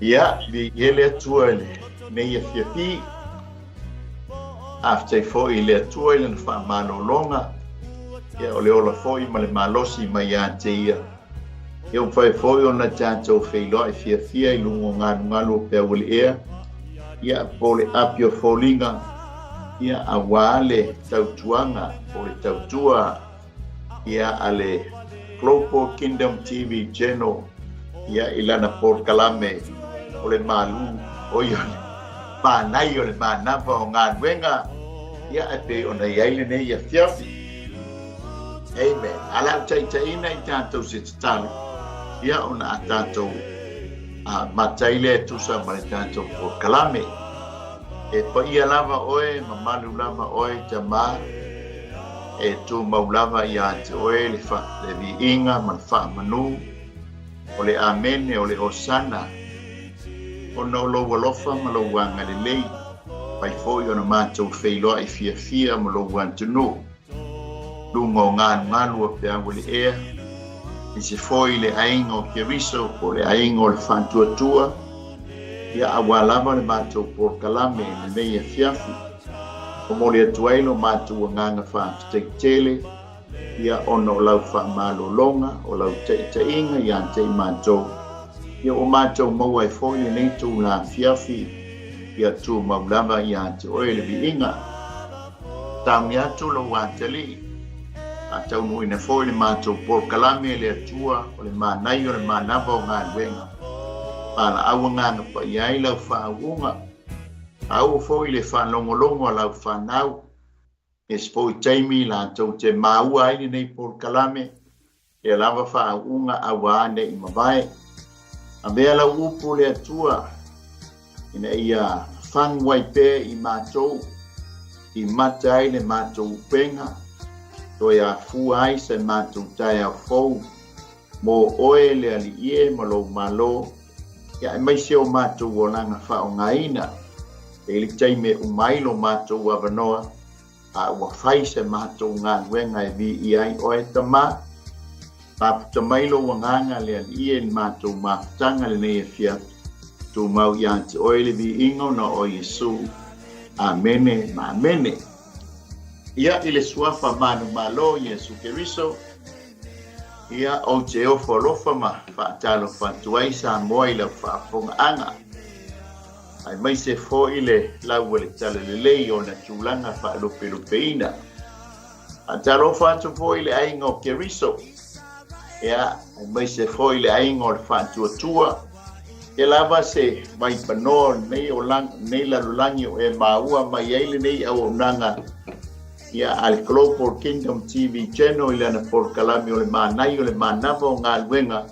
Ia, viia le Atua i lenei afiafi. Faafetai foi i le Atua i lana faamalologa, ia o le ola foi ma le malosi mai ia te ia. Ia ua mafai foi ona tatou feiloai fiafia i luga o galugalu o peau o le ea, ia po o le api o foliga, ia aua le tautuaga po o le tautua ia a le Global Kingdom TV Channel ia i lana polokalame o le malu o ia le mānai o le manava o galuega ia e pei ona i ai lenei afiafi. Amen. A lau taitaiina i tatou se tatalo ia ona a tatou a matai lea e tusa ma le tatou polokalame. E paia lava oe, mamalu lava oe, Tamā, e tumau lava iā te oe le, fa, le viiga ma le faamanu, o le Amene, o le Osana, ona o lou alofa ma lou agalelei, fai foi ona matou feiloai fiafia ma lou atunuu, luga o galugalu o peau o le ea, i se foi le aiga o Keriso po o le aiga o le Faatuatua, ia auā lava le matou polokalame i lenei afiafi. Momoli atu ai lo matou agaga faafetai tele, ia ona o lau faamalologa, o lau taitaiga iā te i matou, ia ua matou maua ai foi lenei itula afiafi, ia tumau lava iā te oe le viiga. Taogi atu lou atalii, faataunuuina foi le matou polokalame e le Atua o le manaia o le manava o galuega. Valaau agaga paia ai lau faauuga, aua foi le faalogologo a lau fanau. Ese foi taimi latou te maua ai lenei polokalame, Ia lava faauuga auā nei mavae. Avea lau upu le Atua ina ia fafagu ai pea i matou, i mata ai le matou upega, toe afua ai se matou taeao fou mo oe le Alii e ma lou Malo, ia aemaise o matou olaga faaaogaina. E i le taimi e uma ai lo matou avanoa, A ua fai se matou galuega e viia ai oe, Tama. Mafuta mai lou agaga le Alii e i le matou mafutaga lenei afiafi. Tumau iā te oe le viiga ona o Iesu. Amene ma amene. Ia i le suafa manumalo o Iesu Keriso, ia ou te ofo alofa ma faatalofa atu ai Samoa i lau faafofogaaga. Aemaise foi le lau o le talalelei i ona tulaga faalupelupeina. Faatalofa atu foi i le aiga o Keriso, ia, aemaise foi le aiga o le Faatuatua, e lava se vaipanoa o lenei, o lenei lalolagi o e maua mai ai lenei auaunaga ia a le Global Kingdom TV Channel i lana polokalame o le Mānai o le Manava o Galuega.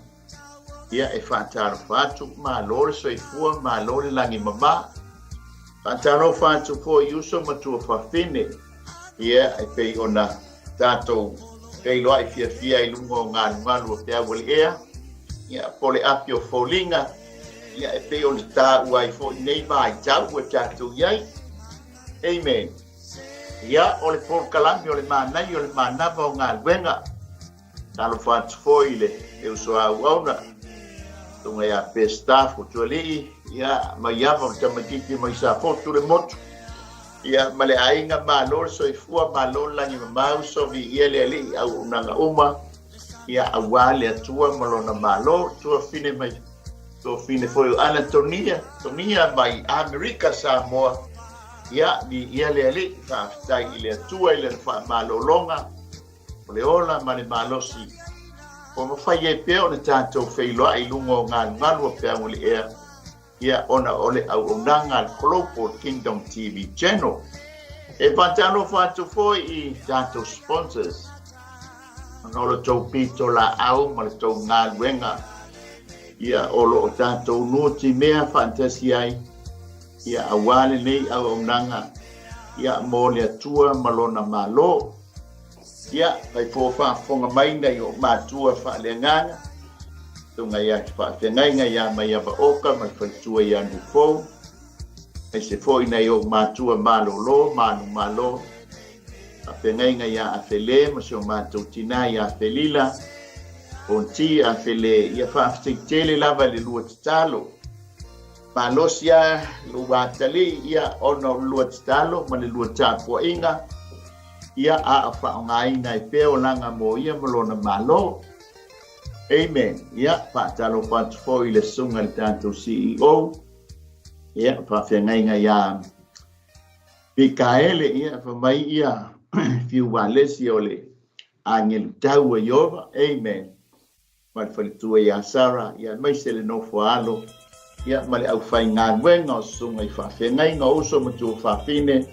Ia, e faatalofa atu, malo le soifua, malo le lagi mama. Faatalofa atu foi i uso ma tuafafine, ia, e pei ona tatou feiloai fiafia i luga o galugalu o peau o le ea, ia, po le api o foliga, ia, e pei ona taua ai foi nei vaitau ua tatou i ai. Amen. Ia, o le polokalame o le manaia o le manava o galuega. Talofa atu foi i le uso a auauna, tonga ia Peseta Fotualii, ia Maiava o le tamaitiiti mai Safotu le motu, ia ma le aiga, malo le soifua, malo le lagi mamao, sovi ia le Alii auaunaga uma, ia auā le Atua ma lona malo, tuafine mai, tuafine foi o Anatonia, Tonia mai Amerika Samoa, ia viia le Alii, faafetai i le Atua i lana faamalologa, O le ola ma le malosi ua mafai ai pea ona tatou feiloai i luga o galugalu o peau o le ea, ia ona o le auaunaga a le Global Kingdom TV Channel. E faatalofa atu foi i tatou sponsors ona o le tou pito laau ma le tou galuega ia o lo o tatou nutimea faatasi ai ia auā lenei auaunaga ia mo le Atua ma lona Malo. Ia, fai fua faafofoga mai nai ou matua faaleagaga, tonga ia te faafeagaiga ia Maiava Oka ma le faletua ia Nufou, aise foi nai ou matua malolo, manumalo, faafeagaiga ia Afele ma si o matou tinā ia Felila, Ponti Afele, ia faafetai tele lava i le lua tatalo. Malosi a lou atalii, ia, ona o le lua tatalo ma le lua tapuaiga, ia, a o faaaogaina ai pea olaga mo ia ma lona Malo. Amen. Ia, faatalofa atu foi i le susuga i le tatou CEO, ia, faafeagaiga ia Mikaele, ia, fai mai ia, fiu valesi o le agelu tau a Ieova. Amen. Ma le faletua ia Sara, ia aemaise le nofo a alo, ia ma le aufaigaluega o susuga i faafeagaiga o uso ma tuafafine,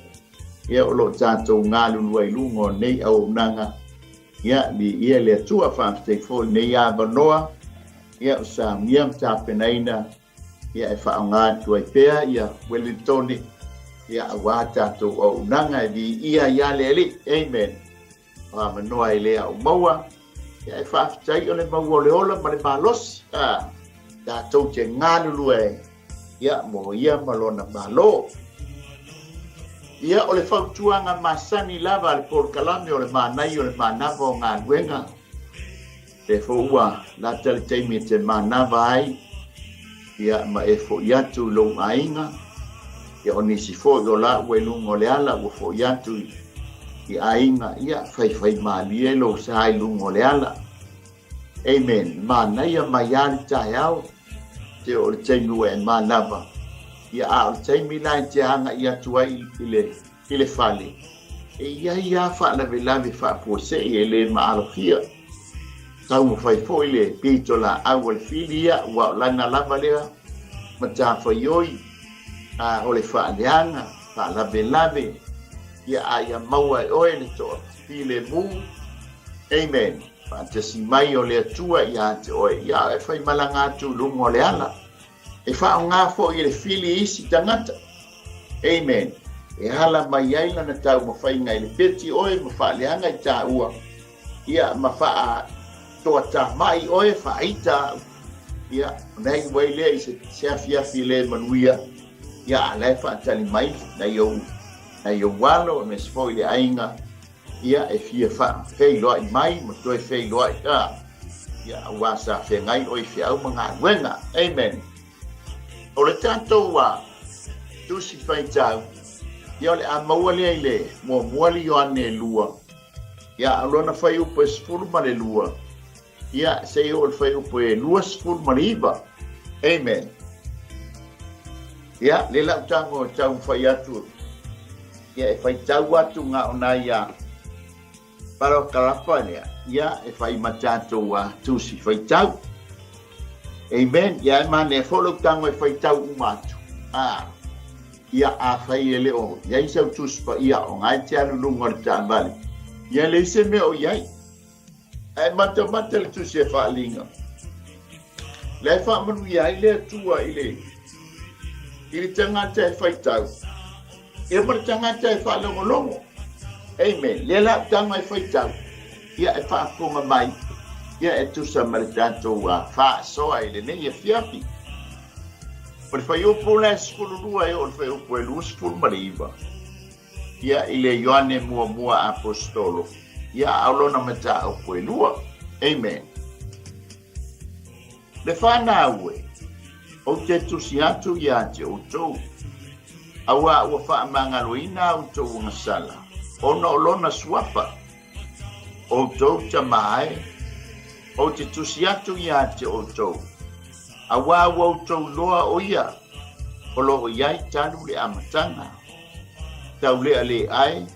ia o lo o tatou galulue i luga o nei auaunaga, ia viia le Atua. Faafetai foi i lenei avanoa, ia o saunia ma tapenaina, ia e faaaoga atu ai pea ia Welitone, ia aua tatou auaunaga e viia ai lava le Alii. Amen. O avanoa e le au maua, ia e faafetai o le maua o le ola ma le malosi, a, tatou te galulue ai, ia, mo ia ma lona Malo. Ia, o le fautuaga masani lava a le polokalame o le manaia o le manava o galuega, lea foi ua lata le taimi e te manava ai, ia, ma e foi atu i lou aiga, ia, o nisi foi o la ua i luga o le ala ua foi atu i aiga, ia, faifaimalie lou sa i luga o le ala. Amen. Manaia mai lava le taeao, te o le taimi ua e manava, ia, a o le taimi la e te agai atu ai i le fale, e i ai lava faalavelave faafuasei e le maalofia. Taumafai foi le pitolaau a le fili ia, aua o lana lava lea matafaioi, a o le faaleaga, faalavelave, ia a ia maua e oe le toafilemu. Amen. Faatasi mai o le Atua ia te oe, ia e faimalaga atu i luga o le ala. E faaaoga foi e le fili isi tagata. Amen. E ala mai ai lana taumafaiga i le peti oe ma faaleaga i tāua, ia, ma faatoatamai oe, faaita au. Ia, ona iu ai lea i se, se afiafi le manuia, ia, a la e faatali mai nai ou, nai ou alo, aemaise foi le aiga, ia, e fia faafeiloai mai ma toe feiloai, a, ia, aua sa feagai oe i feau ma galuega. Amen. O le tatou a, Tusi Faitau, ia, o le a maua lea i le muamua le Ioane 2, ia, o lona fuaiupu e 12, ia, seia oo i le fuaiupu e 29. Amen. Ia, lea la ou tago e taumafai atu, ia, e faitau atu na o nai a parakarafa lea, ia, e fai ma tatou a tusi faitau. Amen. Ia, e manaia foi lou tago e faitau uma atu. A, ia, afai e le o i ai sau tusi paia o na e te alu luga o le taavale, ia, e leai se mea o i ai. Ae matamata le tusi e faaliga. Lea e faamanuia ai le Atua i le, i le tagata e faitau, ia ma le tagata e faalogologo. Amen. Lea la utaga e faitau, ia e faafofoga mai, ia e tusa ma le tatou faasoa i lenei afiafi. O le fuaiupu la e 12 e oo i le fuaiupu e 29. Ia i le Ioane muamua Aposetolo, ia a o lona mataupu e lua. Amen. Le fanau e, ou te tusi atu iā te outou, auā ua faamagaloina a outou agasala, ona o lona suafa. Outou tama e, ou te tusi atu iā te outou, auā ua outou loa o ia o lo o i ai talu le amataga. Taulealea e,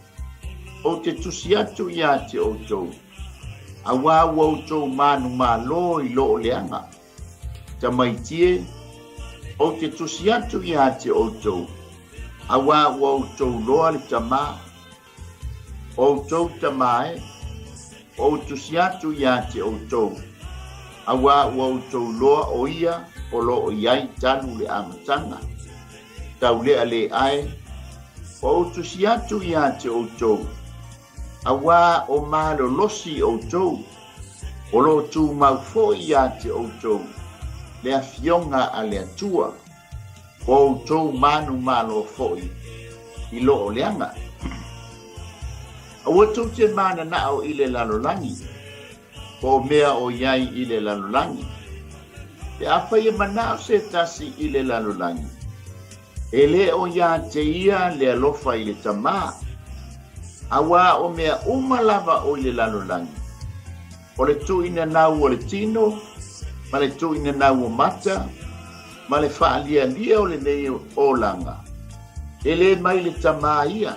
ou te tusi atu iā te outou, auā ua outou manumalo i loo leaga. Tamaiti e, ou te tusi atu iā te outou, auā ua outou loa le Tama. Outou tama e, ou tusi atu iā te outou, auā ua outou loa o ia o lo o i ai talu le amataga. Taulealea e, ou tusi atu iā te outou, auā o malolosi outou, o lo o tumau foi iā te outou le Afioga a le Atua. O outou manumalo foi i loo leaga. Aua tou te mananao i le lalolagi, po o mea o i ai i le lalolagi. Pe afai e manao se tasi i le lalolagi, e lē o iā te ia le alofa i le Tamā, auā o mea uma lava o i le lalolagi, o le tuuinanau o le tino, ma le tuuinanau o mata, ma le faalialia o lenei olaga, e lē mai le Tamā ia,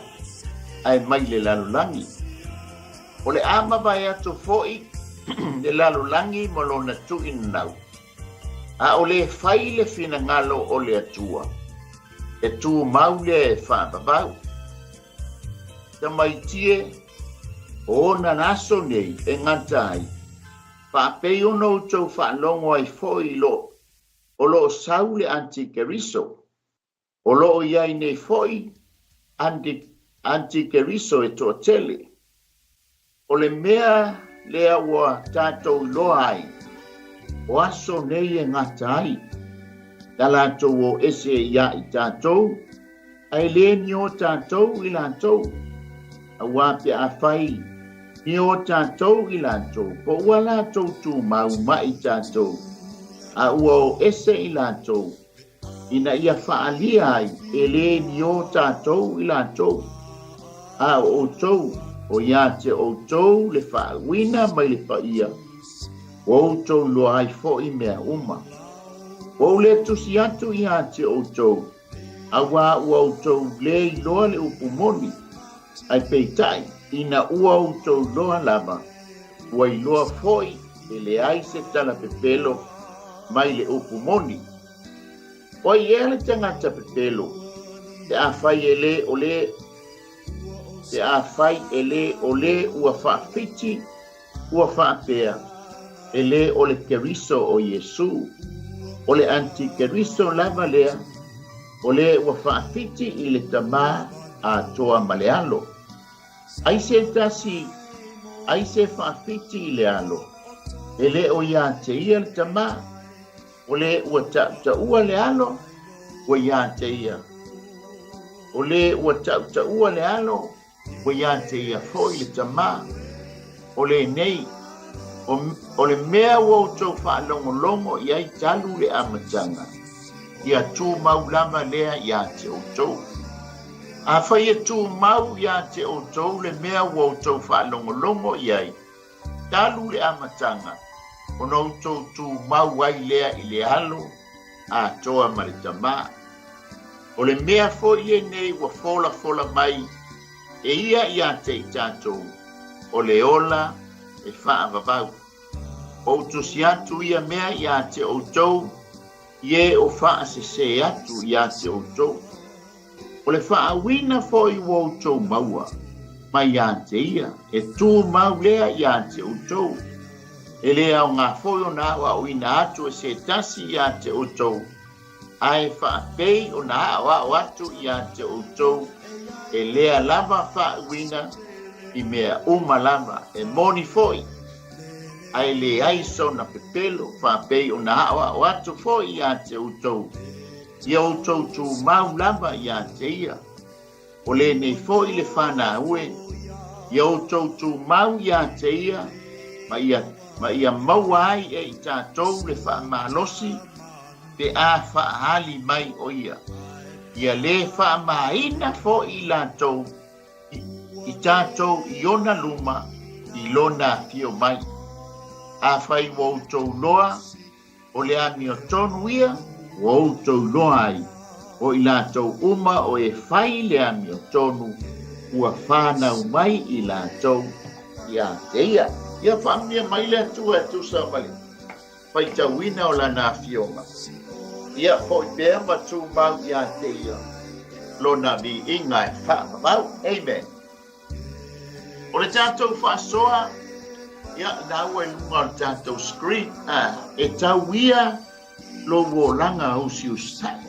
ae mai le lalolagi. O le a mavae atu foi le lalolagi ma lona tuuinanau, a o le fai le finagalo o le Atua, e tumau lea e faavavau. Tamaiti e, o ona aso nei e gata ai, faapei ona outou faalogo ai foi i lo o lo o sau le Antikeriso, O lo o i ai nei foi antikeriso e toatele. O le mea lea ua tatou iloa ai, o aso nei e gata ai la latou o ese iā i tatou, ae le ni o tatou i latou. Auā pe afai ni o tatou i latou, po ua latou tumau mai tatou, a ua o ese i latou, ina ia faaalia ai e lē ni o tatou i latou, a o outou, o iā te outou le faauina mai le paia, ua outou iloa ai foi mea uma. Ua ou lē tusi atu iā te outou, auā ua outou lē iloa le upu moni, ae peitai, ina ua outou iloa lava, ua iloa foi e leai se tala pepelo mai le upu moni. O ai ea le tagata pepelo, pe afai e lē o le, pe afai e lē o le ua faafiti, ua faapea, e lē o le Keriso o Iesū. O le Antikeriso lava lea, o le ua faafiti i le Tamā atoa ma le Alo. Ai se tasi, ai se faafiti i le Alo, e lē o iā te ia le Tamā, O le ua taʻutaʻua le alo, ua iā te ia. O le ua taʻutaʻua le alo, ua iā te ia foi le tamā. O lenei, o, o le mea ua outou faalogologo i ai talu le amataga, ia tumau lava lea iā te outou. Afai e tumau iā te outou le mea ua outou faalogologo i ai, Talu le amataga, ona outou tumau ai lea i le Alo atoa ma le Tamā. O le mea foi lenei ua folafola mai e ia iā te i tatou, o le ola e faavavau. Ou tusi atu ia mea iā te outou, i e o faasesē atu iā te outou. O le faauiina foi ua outou maua mai iā te ia, e tumau lea iā te outou. E le aoga foi ona aoaoina atu e se tasi iā te outou, ae faapei ona aoao atu iā te outou e lea lava faauiina i mea uma lava, e moni foi, ae leai sona pepelo, faapei ona aoao atu foi iā te outou. Ia outou tumau lava iā te ia, o lenei foi le whanaue, ia outou tumau iā te ia, ma ia, ma ia maua ai e i tatou le faamalosi pe a faahali mai o ia. Ia le faamāina foi i latou i, i tatou i ona luma i lona afio mai. Afai ua outou loa O le amiotonu ia ua outou iloa ai, o i latou uma o e fai le amiotonu ua fanau mai i latou ia te ia. Ia faamia mai le Atua e tusa ma le faitauina o Lana Afioga. Ia foi pea ma tumau ia te ia Lona viiga e faavavau. Amen. O le tatou faasoa, ia, na ua i luga o le tatou screen, a, e tau ia lou olaga usiusitai.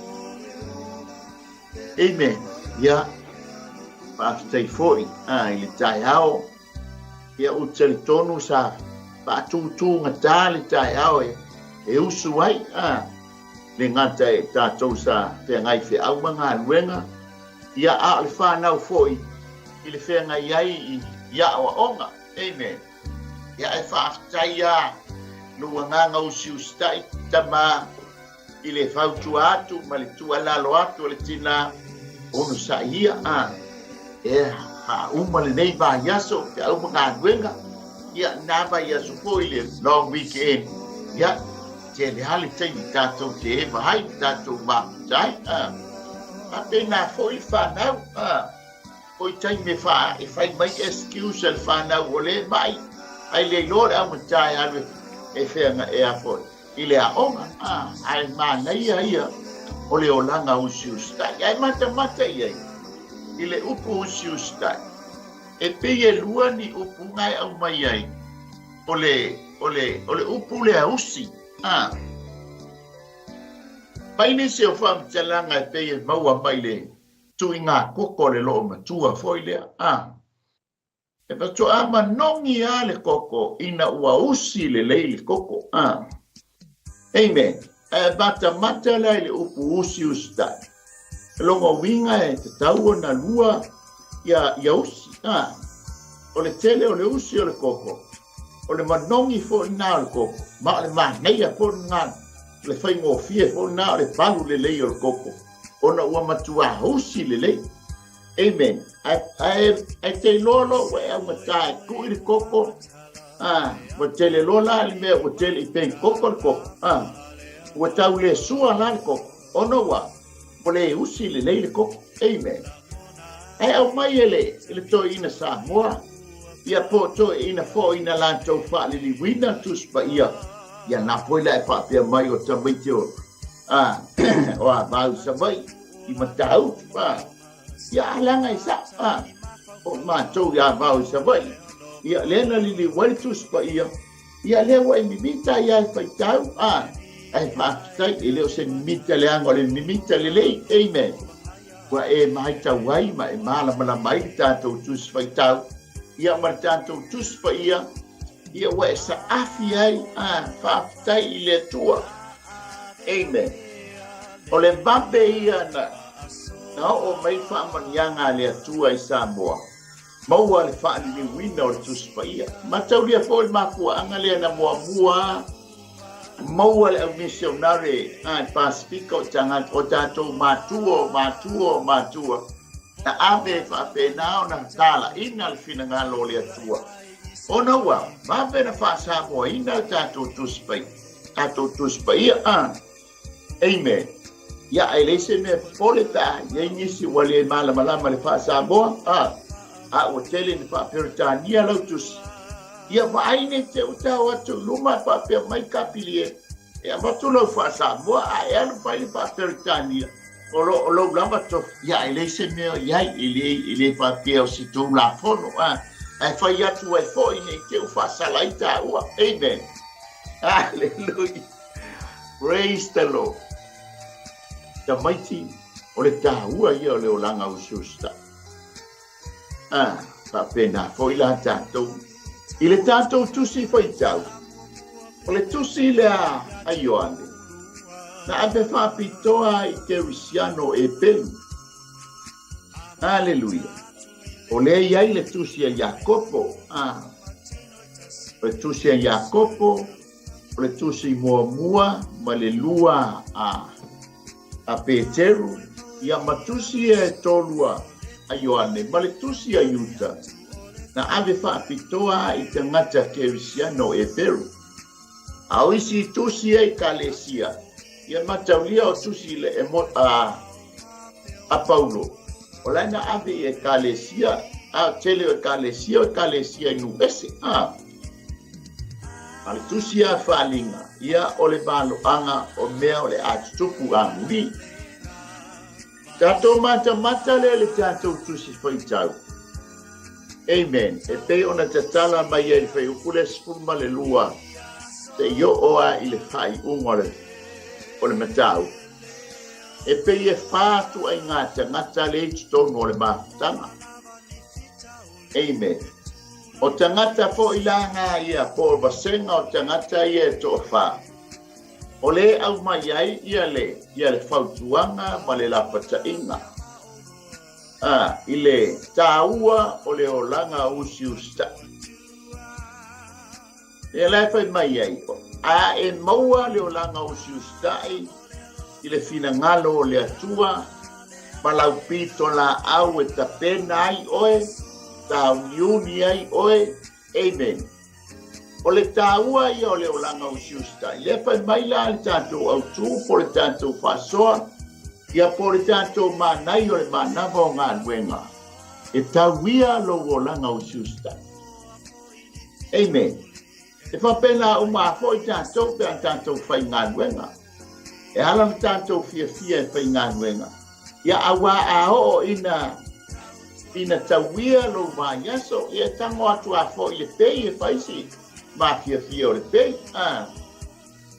Amen. Ia, faafetai foi a, i le taeao. Ia, ou te talitonu sa faatūtūgatā le taeao e, e usu ai, a, le gata e tatou sa feagai feau ma galuega, ia, a o le whanau foi i le feagai ai i, i aoaoga. Amen. Ia, e faafetai a. Lou agaga usiusitai tama i le fautua atu ma le tuualalo atu a le tina onosai ia a e faauma lenei vaiaso feau ma galuega ia na vaiaso foi le long weekend ia tele lava le taimi tatou te eva ai tatou mafuta ai a faapena foi le fanau a o i taimi e fa e fai mai excuse a le fanau ua le mai ae le iloa le augata e alu e feaga e a foi i le aoga a ae manaia ia o le olaga usiusitai ae matamata i ai i le upu usiusitai e pei e lua ni upu ga e aumai ai o le o le o le upu lea usi a Mai nisi o faamatalaga e pei e maua mai le tuiga koko le loomatua foi lea a. E faatoa manogi lava le koko ina ua usi lelei le koko a. Amen. Ae matamata la i le upu usiusitai. O lona uiga e tatau ona lua ia, ia usi a. O le tele o le usi o le koko, o le manogi foi lena o le koko, ma o le manaia foi lena, o le faigofie foi lena o le palu lelei o le koko, ona ua matuā usi lelei. Amen. Ae, ae, ae te iloa loa ua e augata e tui le koko, a, ua tele loa la le mea ua tele i pei koko le koko, a, ua tau le sua la le koko, ona ua, ua le usi lelei le koko. Amen. Ae aumai e le, e le toeaina Samoa, ia po o toeaina foi na latou faaliliuina le Tusi Paia, ia na foi la e faapea mai o tamaiti o, a, o Avau i Savaii, i Matautu, a, ia a leaga e sa'o, a, o matou i Avao i Savaii, ia lea na liliu ai le Tusi Paia, ia lea ua e mimita ai lava e faitau, a, ae faafetai, e le o se mimita leaga o le mimita lelei, amen. Ua e matau ai ma e malamalama ai le tatou Tusi Faitau, ia ma le tatou Tusi Paia, ia ua e saafi ai, a, faafetai i le Atua. Amen. O le vave ia na, na oo mai faamanuiaga a le Atua i Samoa, maua le faaliliuina o le Tusi Paia. Mataulia foi le mafuaaga lea na muamua maua le aumisionare a le Pasefika o tagata, o tatou matua, o matua, o matua, na ave e faapena ona talaiina le finagalo o le Atua. Ona ua vave na faasamoaina le tatou Tusi Paia, tatou Tusi Paia, a. Amen. Ia, e leai se mea popole pe a i ai nisi ua le malamalama i le faa-Samoa, a, a ua tele ina faa-Peretania lau tusi. Ia vaai nei te uta o atu i luma e faapea mai Kapilie, e avatu lau faa-Samoa a e alu fai le faa-Peretania, o lo o lou lava tofi. Ia, e leai se mea o i ai, e le, e le faapea o se Tulafono, a, ae fai atu ai foi ne i te i faasala ai taua. Amen. Hallelujah. Praise the Lord. Tamaiti, o le tāua ia o le olaga usiusitai. Ah, faapena foi la tatou. I le tatou tusi faitau, o le tusi lea a Ioane, na ave faapitoa i Kerisiano e pelu. Aleluia. O lea i ai le tusi a Iakopo. Ah, o le tusi a Iakopo, O le tusi muamua ma le lua a a Peteru, ia ma tusi ia e tolua a Ioane ma le tusi a Iuta, na ave faapitoa i tagata Kerisiano Eperu. A o isi tusi ia i Kalesia, ia mataulia o tusi le emo, a, a Paulo, o la na ave i Ekalesia, a o tele o Ekalesia o Ekalesia i Nuese, a. A le tusi a Faaliga, ia o le valoaga o mea o le a tutupu amuli. Tatou matamata lea i le tatou tusi faitau. Amen. E pei ona tatala mai ai le fuaiupu lea 12 seia oo lava i le faaiuga o le, o le mataupu. E pei e fa ituaiga tagata lea i totonu o le mafutaga. Amen. O tagata foi la nga ia po o vasega o tagata ia e toafa, o le aumai ai ia le, ia le fautuaga ma le lapataiga, a, i le taua o le olaga usiusitai. Lea la e fai mai ai, a e maua le olaga usiusitai i le finagalo o le Atua ma lau pitolaau e tapena ai oe, tāuniuni ai oe. Amen. O le taua ia o le olaga usiusitai. Lea fai mai la le tatou autū po le tatou faasoa, ia po le tatou manai o le manava o galuega, e tauia lou olaga usiusitai. Amen. E faapena uma a foi tatou pe a tatou faigaluega. E ala ona tatou fiafia e faigaluega, ia auā a oo ina ina tauia lou vaiaso, ia e tago atu a foi i le pei e fai si mafiafia o le pei. A.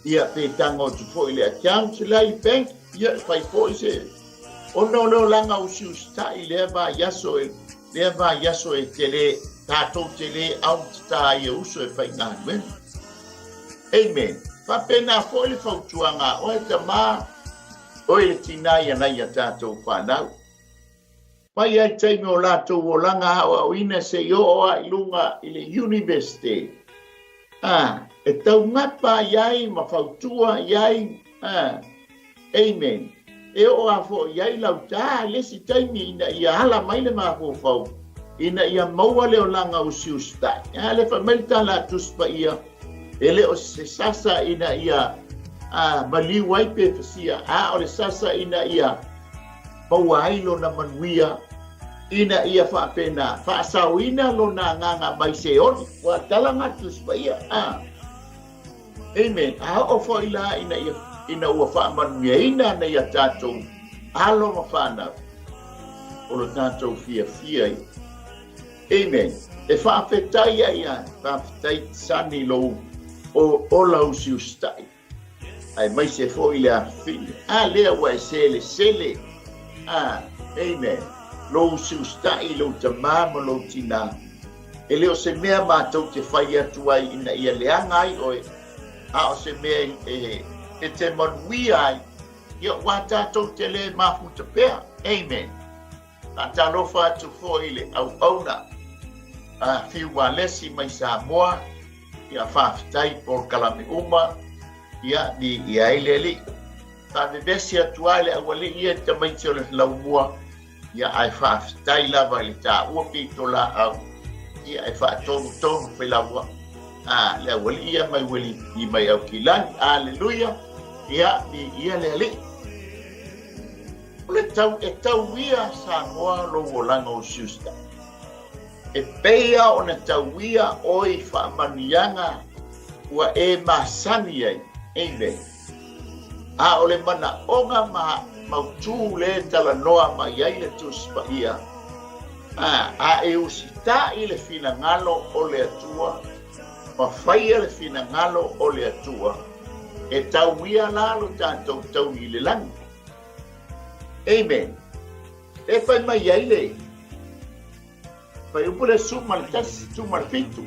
Ia pe tago atu foi i le account la i le bank, ia e fai foi se ona o le olaga usiusitai i lea vaiaso e lea vaiaso e te le tatou te le aumatatā ai e uso e faigaluega. Amen. Faapena foi le fautuaga a oe tamā, oe le tinā i ana ia tatou fanau. Mai ai taimi o latou olaga aoaoina se i oo a i luga i le Universite. A, e taugapa i ai ma fautua i ai, a, amen. E oo a foi i ai lau tā i le isi taimi ina ia ala mai le mafaufau, ina ia maua le olaga usiusitai. A, le fai mai le tala a Tusi Paia, e le o se sasa ina ia a, maliu ai pe fasia, a o le sasa ina ia maua ai lona manuia ina ia faapena faasaoina lona agaga mai Seoli. Ua tala ngā Tusi Paia. A. Amen. A oo foi la ina ia ina ua faamanuiaina ana ia tatou alo ma whanau o lo tatou fiafia ia. Amen. E faafetai ai a, faafetai sani lou o ola usiusitai. Aemaise foi le afafine. A lea ua e selesele. A, amen. Lou usiusitai i lou tamā ma lou tinā. E le o se mea matou te fai atu ai ina ia leaga ai oe, a o se mea e, e te manuia ai, ia ua tatou te le mafuta pea. Amen. Faatalofa atu foi i le auauna a Fiu Walesi mai Samoa, ia faafetai i polokalame uma, ia ni ia ai le alii. Faavevesi atu ai le aualii ia i tamaiti o le laumua, ia ae faafetai lava i le taua pito laau, ia e faatonutonu felaua. A le aualii ia mai weli i mai Aukilani. Aleluia, ia ni ia le alii. O le tau e tauia Samoa lou olaga o Siusta. E pei a ona tauia oe i faamanuiaga ua e masani ai. Amen. A o le manaoga ma mautū le talanoa mai ai le Tusi Paia, a, a e usitaʻi le finagalo o le Atua, ma faia le finagalo o le Atua, e tauia la lo tatou taui i le lagi. Amen. E fai mai ai le fuaiupu le 11, 17.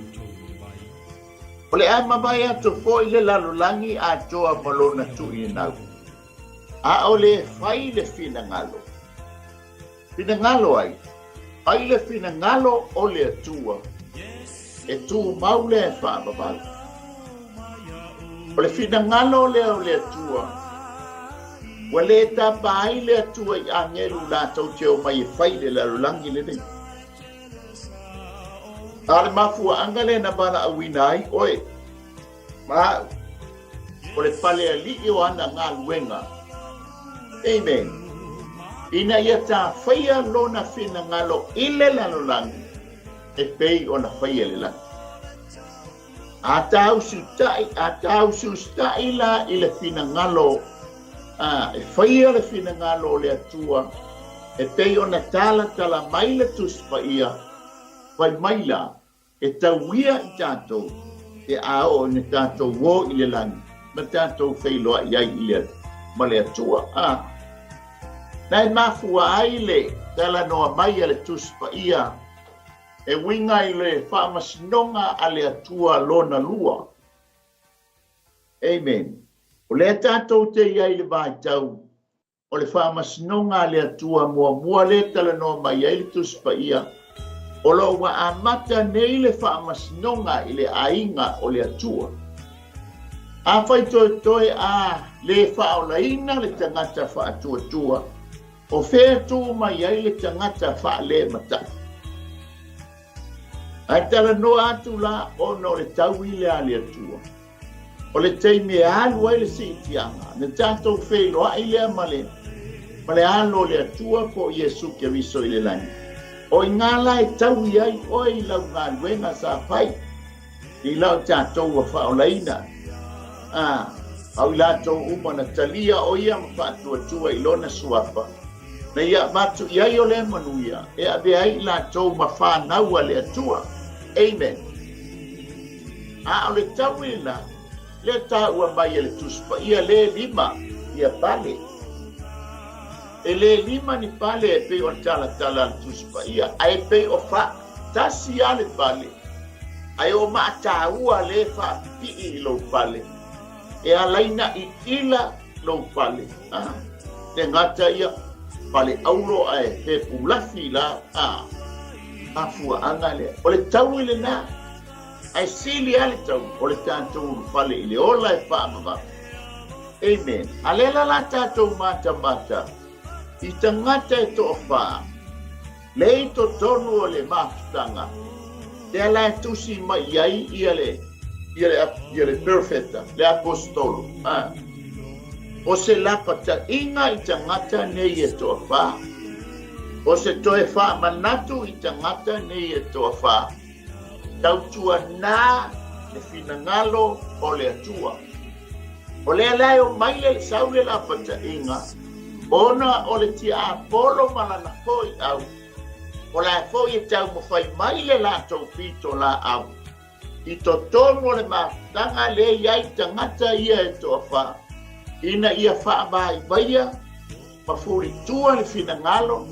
O le a mavae atu foi le lalolagi atoa ma lona tuuinau, a o le fai le finagalo. Finagalo ai, fai le finagalo o le Atua, e tumau lea e faavavau. O le finagalo lea o le Atua, ua le tapa ai le Atua i agelu latou te omai e fai le lalolagi lenei. A o le mafuaaga lea na valaauina ai oe, ma au, o le palealii o ana galuega. Amen. Ina ia tafaia lona finagalo i le lalolagi, e pei ona faia i le lagi. A tausiutaʻi, a tausiusitaʻi la i le finagalo, a, e faia le finagalo o le Atua, e pei ona talatala mai le Tusi Paia, fai mai la, E tauia i tatou pe a oo ina tatou o i le lagi ma tatou feiloai ai i le ma le Atua. A Na e mafua ai le talanoa mai a le Tusi Paia e uiga i le faamasinoga a le Atua lona lua. Amen. O lea tatou te i ai i le vaitau O le faamasinoga a le Atua muamua lea e talanoa mai ai le Tusi Paia, O lo o ua amata nei le faamasinoga i le aiga o le Atua. Afai toetoe a le faaolaina le tagata faatuatua, o fea tu mai ai le tagata faalematai? Ae talanoa atu la ona o le taui lea a le Atua. O le taimi e alu ai le siitiaga, na tatou feiloai lea ma le, ma le Alo o le Atua po o Iesu Keriso i le lagi. O i gā la e taui ai oe i lau galuega sa fai i lau tatou ua faaolaina, a, a o i latou uma na talia o ia ma faatuatua i lona suafa, na ia avatu i ai o lea manuia e avea ai i latou ma fanau a le Atua. Amen. A o le taui lena, lea taua mai e le Tusi Paia le lima ia pale. E le lima ni pale e pei o le talatala a le Tusi Paia, ae pei o fa tasi a le pale, ae o maataua le faapipii i lou pale, e alaina i ila lou pale. A, le gata ia, pale auro ae pepulafi la, a, mafuaaga lea. O le taui lena. Ae sili lava le tau o le tatou ulufale i le ola e faavavau. Amen. A lea la la tatou matamata i tagata e toafa le i totonu o le mafutaga, lea la e tusi mai i ai ia le ia le ia le perofeta, le aposetolo, a. O se lapataiga i tagata nei e toafa, o se toe faamanatu i tagata nei e toafa, Tautuanā le finagalo o le Atua. O lea la e omai le sau le lapataiga, ona o le tiapolo ma lana foiau, o la foi e taumafai mai le latou pitolaau i totonu o le mafutaga lea i ai tagata ia e toafa, ina ia faavaivaia ma fulitua le finagalo,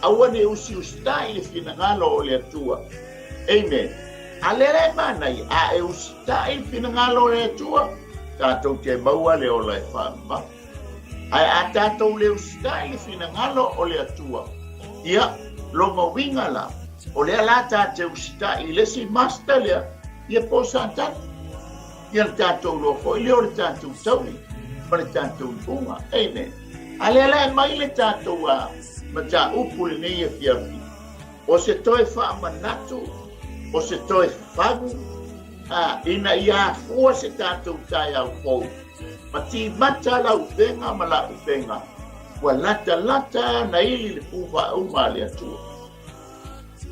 aua ne i usiusitai le finagalo o le Atua. Amen. A lea la e manaia, a e usitai le finagalo o le Atua, tatou te maua le ola e faavavau. Ae a tatou le usitai le finagalo o le Atua, ia, lona uiga la, o lea la ta te usitai i le isi master lea, ia po o Satani. Ia le tatou loa foi lea o le tatou taui ma le tatou iuga. Amen. A lea la e mai le tatou a mataupu lenei afiafi, o se toe faamanatu, o se toe fagu, a, ina ia afua se tatou taeao fou, ma timata lau upega ma la upega, ua latalata na ili le pū faauma a le Atua.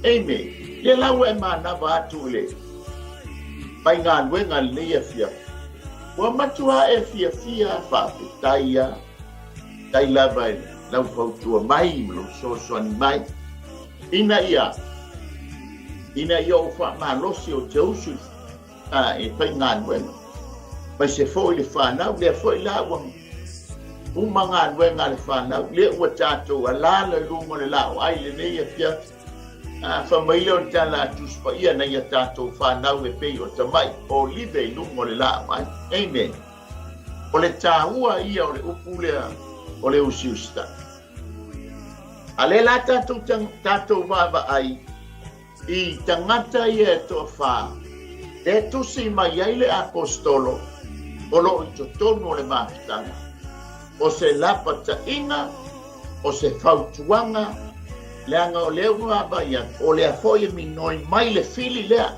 Amen. Lea la ua e manava atu i le faigaluega lenei afiafi. Ua matua e fiafia faafetai a tai lava i lau fautua mai ma lou fesoasoani mai ina ia ina ia ou faamalosi ou te usu a e faigaluega aemaise foi le fanau lea foi la ua uma galuega a le fanau lea ua tatou alala i luga o le laoai lenei afiafi a fai mai lea o le tala a Tusi Paia na ia tatou fanau e pei o tamai olive i luga o le laoai. Amen. O le taua ia o le upu lea o le usiusitai. A lea la tatou tatou vaavaai I tagata ia e toafa, e tusi mai ai le Aposetolo o lo o i totonu o le mafutaga, o se lapataiga, o se fautuaga, leaga o lea ua vaavaai atu, o lea foi e minoi mai le fili lea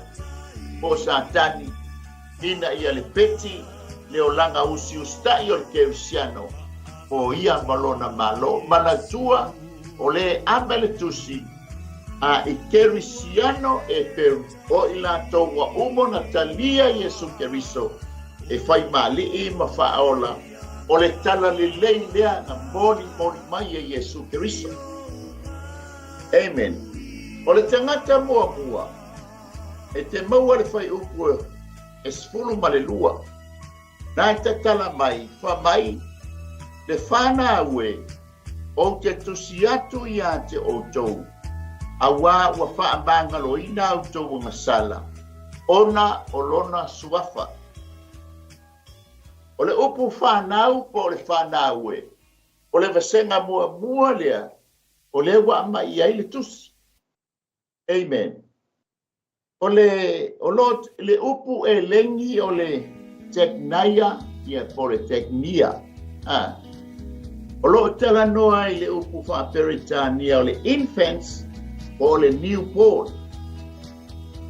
po o Satani ina ia lepeti le olaga usiusitai o le kerisiano o ia ma lona Malo. Manatua, o lea e ave le tusi a i Kerisiano e Peru, o i latou ua uma ona talia Iesu Keriso e fai ma Alii ma Faaola, o le talalelei lea na molimoli mai e Iesu Keriso. Amen. O le tagata muamua e te maua le fuaiupu e 12, na e tatala mai, fa mai, le fanau e, Ou te tusi atu iā te outou, auā ua faamagaloina outou agasala, ona o lona suafa. O le upu fanau po o le fanau e, o le vasega muamua lea o lea ua aumai ai le tusi. Amen. O le, o lo, le upu eleni o le teknaia, ia po le teknia. Ah. O lo o talanoa i le upu faa-Peretania o le infants po o le newborn.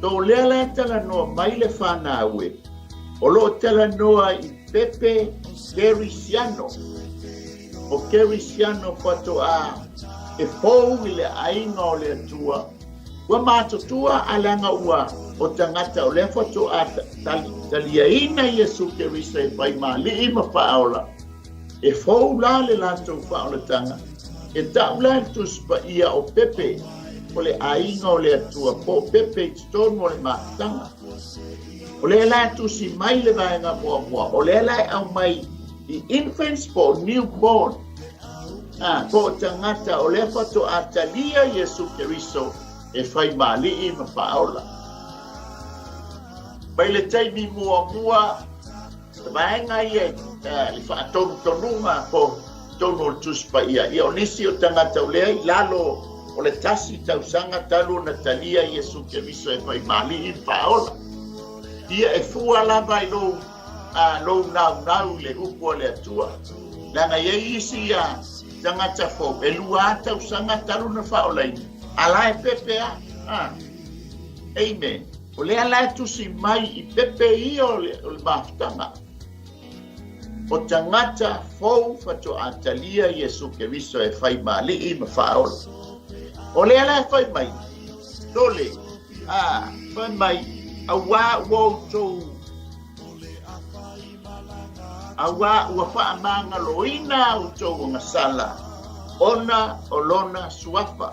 So o lea la e talanoa mai le fanau e, o lo o talanoa i pepe Kerisiano. O Kerisiano faatoa e fou i le aiga o le Atua, ua matutua a leaga ua o tagata o lea faatoa taliaina Iesu Keriso e fai ma alii ma faaola, e fou la le latou faaolataga, e tau la i le Tusi Paia o pepe o le aiga o le Atua po o pepe i totonu o le mafutaga. O lea la e tusi mai le vaega muamua, o lea la e aumai i infants po o newborn, a, po o tagata o lea faatoa talia Iesu Keriso e fai ma alii ma faaola. Mai le taimi muamua, le vaega ia i le faatonutonuga po totonu o le Tusi Paia, ia o nisi o tagata o lea i lalo o le tasi tausaga talu ona talia Iesu Keriso e fai ma alii ma faaola. Ia e fua lava i lou a lou naunau i le upu a le Atua. Leaga e i ai isi ia tagata fou e lua tausaga talu na faaolaina, a la e pepe a. A. Amen. O lea la e tusi mai i pepe ia o le, o le mafutaga. O tagata fou faatoa talia Iesu Keriso e fai ma alii ma faaola. O lea la e fai mai, tole, a, fai mai, auā ua outou, auā ua faamagaloina outou agasala ona o lona suafa.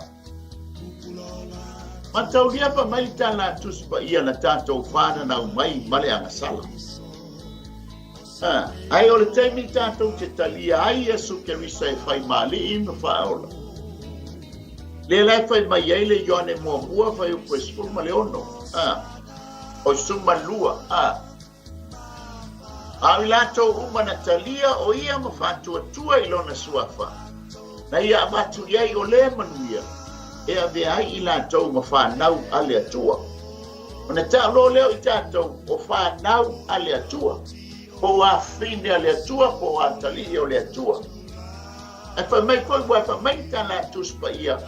Mataulia fai mai le tala a Tusi Paia na tatou fananau mai ma le agasala. Ha, ae o le taimi tatou te talia ai Iesu Keriso e fai ma alii ma faaola. Lea la e fai mai ai le Ioane muamua fuaiupu e 16. Ha, o 12. Ha, A o i latou uma na talia o ia ma faatuatua i lona suafa, na ia avatu i ai o lea manuia e avea ai i latou ma fanau a le Atua. Ona tau loa lea o i tatou o fanau a le Atua, po o afafine a le Atua, po o atalii o le Atua. Ae fai mai foi, ua fai mai le tala a Tusi Paia,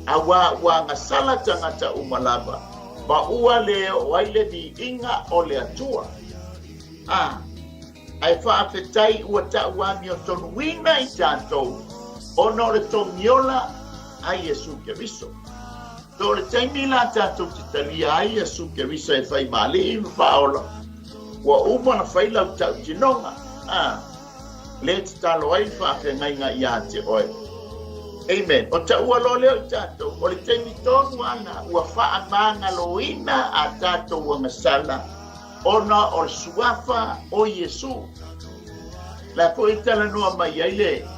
Auā ua agasala tagata uma lava, ma ua le oo ai le viiga o le Atua. A, ae faafetai ua tau amiotonuina i tatou ona o le togiola a Iesu Keriso. So o le taimi la tatou te talia ai Iesu Keriso e fai ma alii ma faaola, ua uma ona fai lau tautinoga. A. Lea e tatalo ai le faafeagaiga ia te oe. Amen. O taua loa lea o i tatou, o le taimi tonu lava ua faamagaloina a tatou agasala ona o le suafa o Iesu. La foi e talanoa mai ai le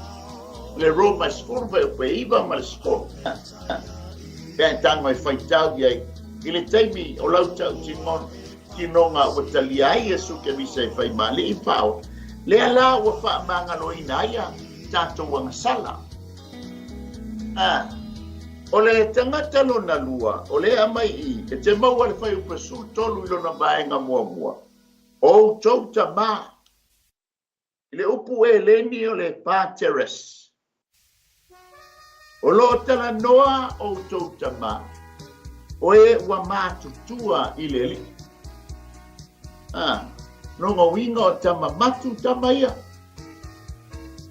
le Roma 10 fuaiupu e 9 ma le 10. Pe a e tago e faitau i ai i le taimi o lau tautinoga tinoga ua talia ai Iesu Keriso e fai ma alii faaola, lea la ua faamagaloina ai a tatou agasala. A, o le tagata lona lua, o lea aumai i, e te maua le fuaiupu 13 i lona vaega muamua, o outou tamā. I le upu Eleni o le pateres. O lo o talanoa outou tama, o e ua matutua i le Alii. A, lona uiga o tama matu tama ia.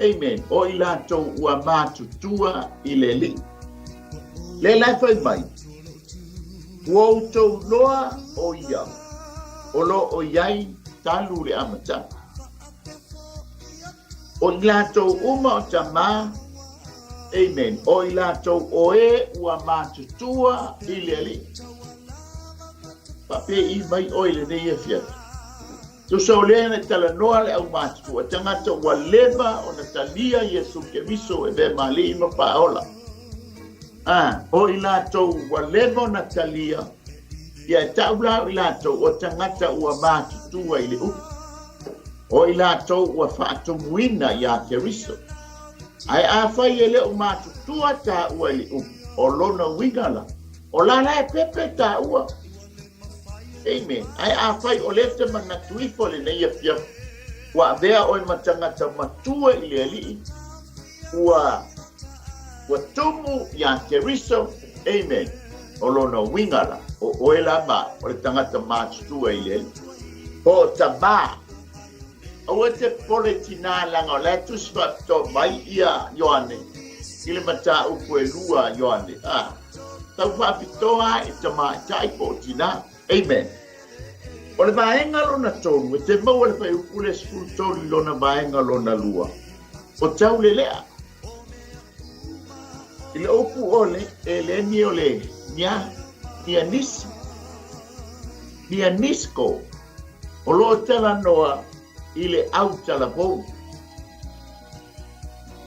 Amen. O i latou ua matutua i le Alii. Lea la e fai mai, ua outou loa o ia, o lo o i ai talu le amataga. O i latou uma o tamā, amen, o i latou o e ua matutua i le Alii. Faapei mai oe i lenei afiafi. Tusa o lea na talanoa le aumatutua, tagata ua leva ona talia Iesu Keriso e avea ma Alii ma Faaola. A, o i latou ua leva ona talia, ia e tau la o i latou o tagata ua matutua i le upu. O i latou ua faatumuina iā Keriso. Ae afai e le o matutua taua i le upu, o lona uiga la. O la la e pepe taua. Amen. Ae afai o lea e te manatu ifo i lenei afiafi, ua avea oe ma tagata matua i le Alii, ua ua tumu iā Keriso, amen, o lona uiga la, o oe la ma o le tagata matutua i le Alii. Po o tamā. Aua e te popole i tinā leaga o la e tusi faapitoa mai ia Ioane i le mataupu e lua Ioane, a. Tau faapitoa i tamaitai po o tinā. Amen. O le vaega lona tolu, e te maua le fuaiupu le 13 i lona vaega lona lua, o taulelea. I le upu ole, e le ni o le nia, nianisi, nianisko, o lo o talanoa i le au talavou.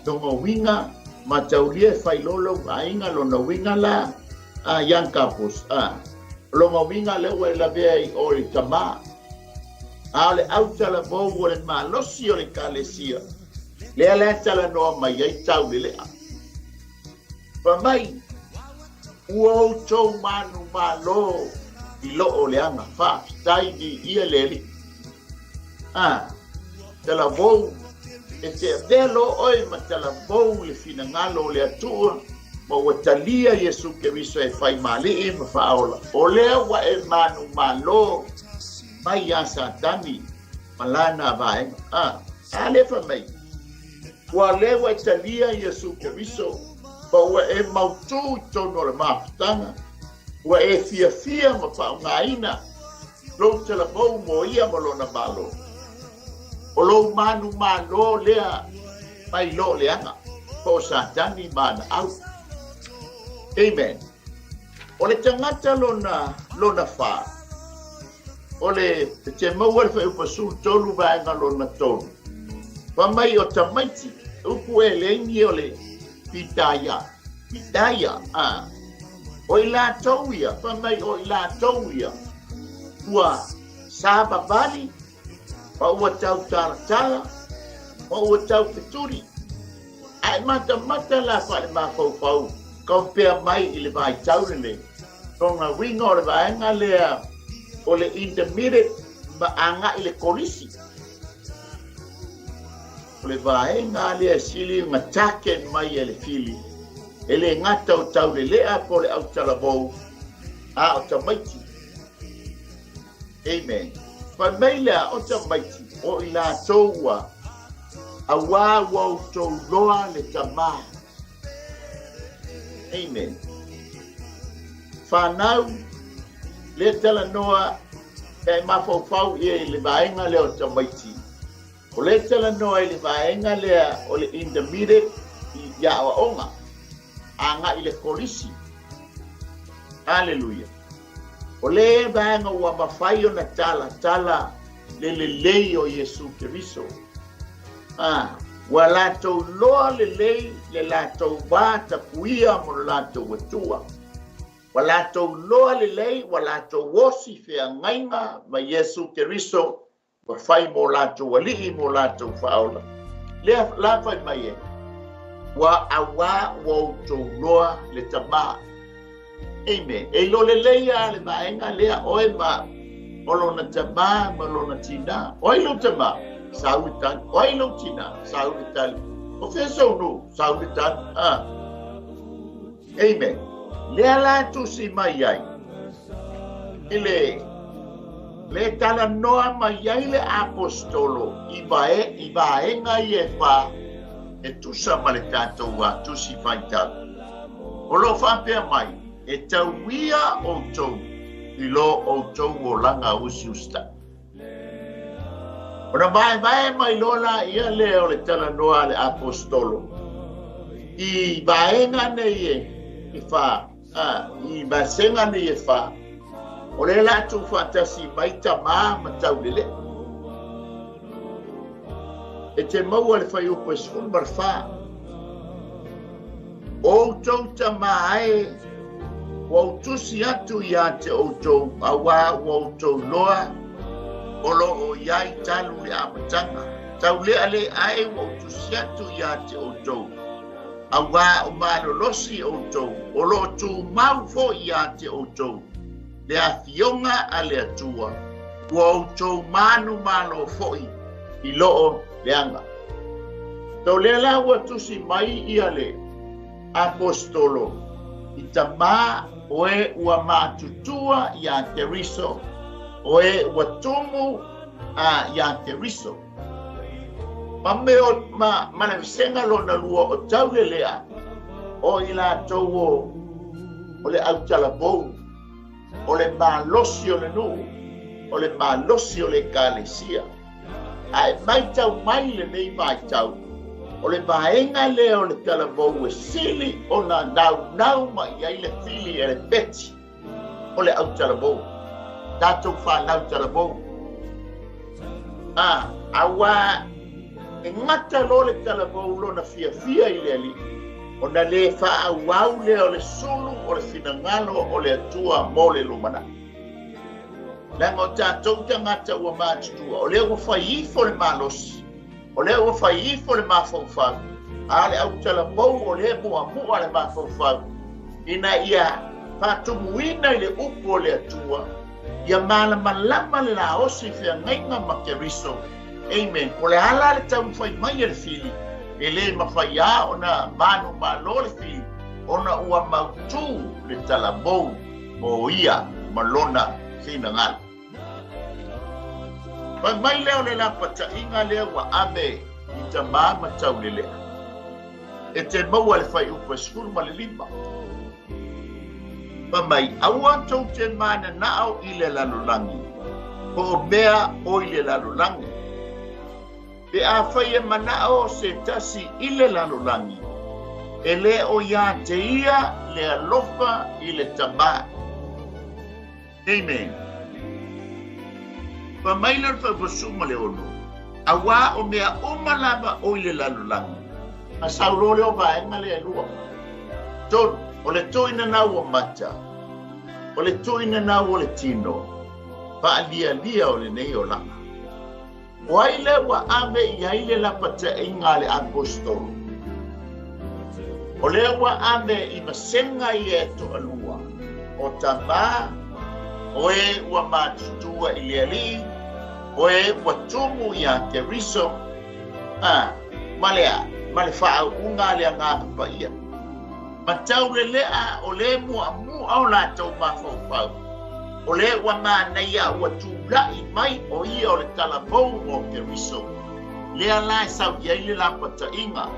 Lona uiga, mataulia e fai loa lou aiga, lona uiga la, a Young Couples, a. Lona uiga lea ua e lavea i o i tamā. A o le autalavou o le malosi o le Ekalesia, lea la e talanoa mai ai taulelea. Fai mai, Ua outou manumalo i loo leaga, faafetai viia le Alii. A, talavou, e te avea loa oe ma talavou i le finagalo o le Atua, ma ua talia Iesu Keriso e fai ma Alii ma Faaola, o lea ua e manumalo mai iā Satani ma lana vaega. A, a lea fai mai, Ua lea ua e talia Iesu Keriso, ma ua e mautū i totonu o le mafutaga, ua e fiafia ma faaaogaina lou talavou mo ia ma lona Malo. O lou manumalo lea mai loo leaga, po o Satani ma ana au. Amen. O le tagata lona, lona fa, o le, te maua le fuaiupu 13 vaega lona tolu. Fa mai o tamaiti, upu e leini o le pitaia, pitaia, a. O i latou ia, fai mai o i latou ia, ua savavali, ma ua tautalatala, ma ua taufetuli. A e matamata la faale-mafaufau, compare mai i le vaitau lenei, lona uiga o le vaega lea o le intermediate ma agai i le kolisi. O le vaega lea e sili ona target mai e le fili, e le gata o taulelea po o le autalavou, a o tamaiti. Amen. Fai mai lea o tamaiti, o i latou ua, auā ua outou loa le tamā. Amen. Whanau, le talanoa e mafaufau ia i le vaega lea o tamaiti. O lea e talanoa i le vaega lea o le intermediate i aoaoga, agai i le kolisi. Haleluia. O lea vaega ua mafai ona talatala le lelei o Iesu Keriso. A, ua latou loa lelei le latou va tapuia mo le latou Atua. Ua latou loa lelei, ua latou osi feagaiga ma Iesu Keriso Ua fai mo latou alii mo latou faaola. Lea la fai mai e, ua auā ua outou loa le tamā. Amen. E iloa lelei lava le vaega lea oe ma o lona tamā ma lona tinā. O ai lou tamā? Sau le tali. O ai lou tinā? Sau le tali. O fea sou nuu? Sau le tali. Ah. Amen. Lea la e tusi mai ai i le le talanoa mai ai le aposetolo i vae i vaega ia e fa e tusa ma le tatou a tusi faitau. O lo o faapea mai, e tauia outou i lo outou olaga usiusitaʻi. Ona vaevae mai loa laia lea o le talanoa a le aposetolo i vaega nei e fa, a, i vasega nei e fa, o lea la tuufaatasi mai tamā ma taulelea. E te maua le fuaiupu e 14. O outou tamā e, ua ou tusi atu iā te outou, auā ua outou loa o lo o i ai talu le amataga. Taulealea ae ua ou tusi atu iā te outou. Auā o malolosi outou, o lo o tumau foi ia te outou le afioga a le Atua, ua outou manumalo foi i loo leaga. So lea la ua tusi mai ia le Aposetolo i tamā o e ua matutua iā Keriso, o e ua tumu a iā Keriso. Ma me o ma, ma le vasega lona lua o taulelea o i latou o o le autalavou, o le malosi o le nuu, o le malosi o le ekalesia. A e maitau mai lenei vaitau, o le vaega lea o le talavou e sili ona naunau mai i ai le fili e le peti o le autalavou, tatou fanau talavou. A, auā e gata loa le talavou lona fiafia i le Alii, ona le faaauau lea o le sulu o le finagalo o le Atua mo le lumanai. Leaga o tatou tagata ua matutua, o lea ua fai ifo le malosi, o lea ua fai ifo le mafaufau, a o le autalavou o lea e muamua le mafaufau, ina ia faatumuina i le upu o le Atua, ia malamalama le laosi i feagaiga ma Keriso. Amen. Po o le a la le taumafai mai e le fili, e le mafai lava ona manumalo le fili, ona ua mautu le talavou mo ia ma lona finagalo. Fai mai lea o le lapataiga lea ua ave i tamā ma taulelea, e te maua le fuaiupu e 15. Fai mai, Aua tou te mananao i le lalolagi, po o mea o i le lalolagi. Pe afai e manao se tasi i le lalolagi, e le o iā te ia le alofa i le Tamā. Amen. Fai mai le 16, Auā o mea uma lava o i le lalolagi. A sau loa lea o vaega lea e lua. Tolu, o le tuuinanau o mata, o le tuuinanau o le tino, faalialia o lenei olaga. O ai lea ua ave i ai le lapataiga a le Aposetolo? O lea ua ave i vasega ia e toalua, o tamā, o e ua matutua i le Alii, o e ua tumu iā Keriso, a, ma le a? Ma le faauuga a le Agaga Paia. Ma taulelea o lea muamua o latou mafaufau, o lea ua manaia ua tulai mai o ia o le talavou o Keriso, lea la e sau i ai le lapataiga.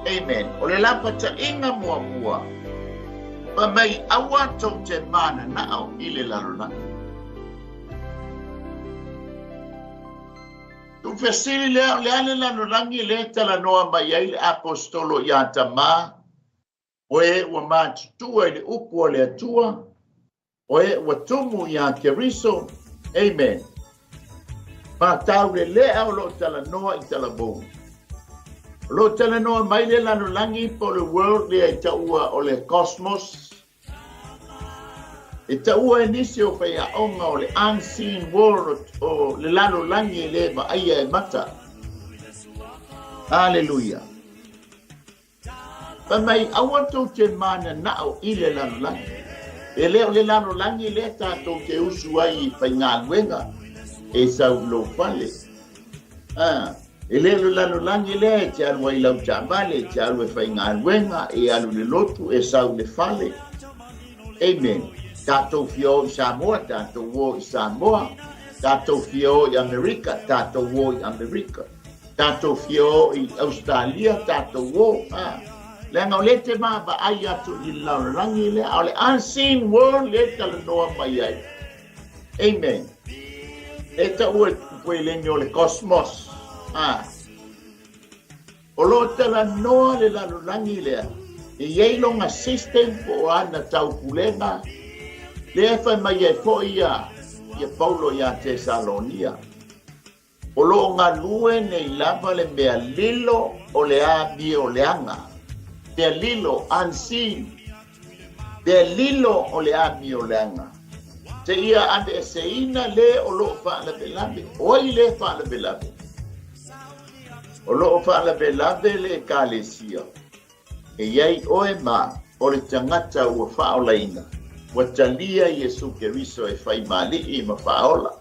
Amen. O le lapataiga muamua, fai mai, Aua tou te mananao i le lalolagi. Tuufesili lea, o le a le lalolagi lea e talanoa mai ai le Aposetolo iā Tamā, o e ua matutua i le upu a le Atua, o e ua tumu iā Keriso. Amen. Ma taulelea o lo o talanoa i talavou. O lo o talanoa mai le lalolagi po o le world lea i taua o le cosmos, E taua e nisi o faiaoga o le unseen world o le lalolagi e le vaaia e mata. Aleluia! Fai mai, aua tou te mananao i le lalolagi. E le o le lalolagi lea tatou te usu ai i faigaluega e sau i lou fale. Ah. E le o le lalolagi lea e te alu ai i lau taavale, e te alu e faigaluega, e alu i le lotu, e sau i le fale. Amen. Tatou fia o i Samoa, tatou o i Samoa. Tatou fia o i Amerika, tatou o i Amerika. Tatou fia o i Australia, tatou o. Ah. Leaga o lea e te vaavaai atu i le lalolagi lea, a o le unseen world lea e talanoa mai ai. Amen. E taua e Pueleni o le Cosmos. Ah. O lo o talanoa le lalolagi lea, e i ai lona system po o ana taupulega, lea e fai mai ai foi ia, ia Paulo iā Tesalonia. O lo o galue nei lava le mea lilo o le amioleaga, mea lilo, unseen, mea lilo o le amioleaga, seia aveeseina le o lo o faalavelave. O ai le faalavelave? O lo o faalavelave le Ekalesia. E i ai oe ma au o le tagata ua faaolaina, ua talia Iesu Keriso e fai ma Alii ma Faaola.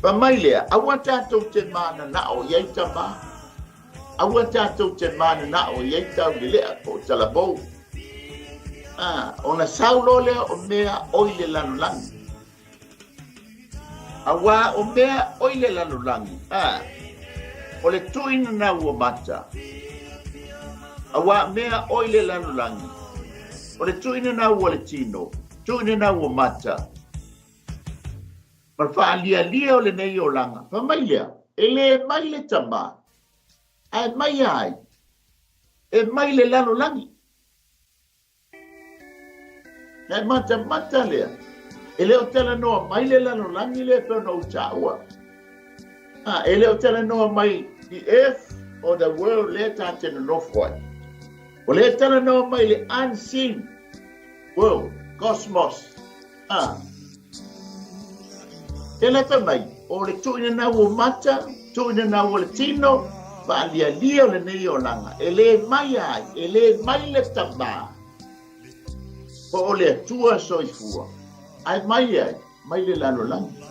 Fai mai lea, aua tatou te mananao i ai tama, aua tatou te mananao i ai taulelea po o talavou. A, ona sau loa lea o mea oi le lalolagi. Auā o mea oi le lalolagi, a, o le tuuina ua mata. Auā mea oi le lalolagi, o le tuuina ua le tino, tuuina ua mata. Ma le faalialia o lenei olaga, fai mai lea, e lē mai le Tama, ae mai a ai? E mai le lalolagi. Na e matamata lea, e le o talanoa mai le lalolagi lea e pei ona ou taua. A, e le o talanoa mai the earth or the world lea ta te nonofo ai. O lea e talanoa mai le unseen world, cosmos. A, e le fai mai, o le tuuina nau o mata, tuuina nau o le tino, faalialia o lenei olaga, e lē mai ai, e lē mai le Tamā, po o le Atua soifua, ae mai ai, mai le lalolagi.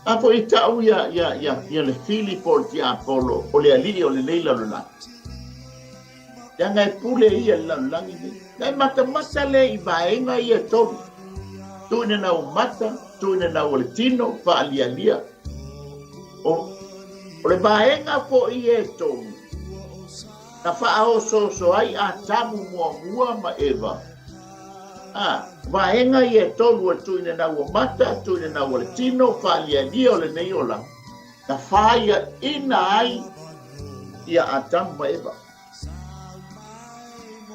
A foi e ta'u ia, ia, ia, ia le fili po o le tiapolo o le alii o lenei lalolagi. Leaga e pule ia i le lalolagi nei. Na e matamata lea i vaega ia e tolu. Tuuina nau mata, tuuina nau o le tino, faalialia. O, o le vaega foi ia e tolu, na faaosooso ai Atamu muamua ma Eva. A, vaega ia e tolu o le tuuina nau o mata, tuuina nau o le tino, faalialia o lenei olaga, na faiaina ai ia Atamu ma Eva.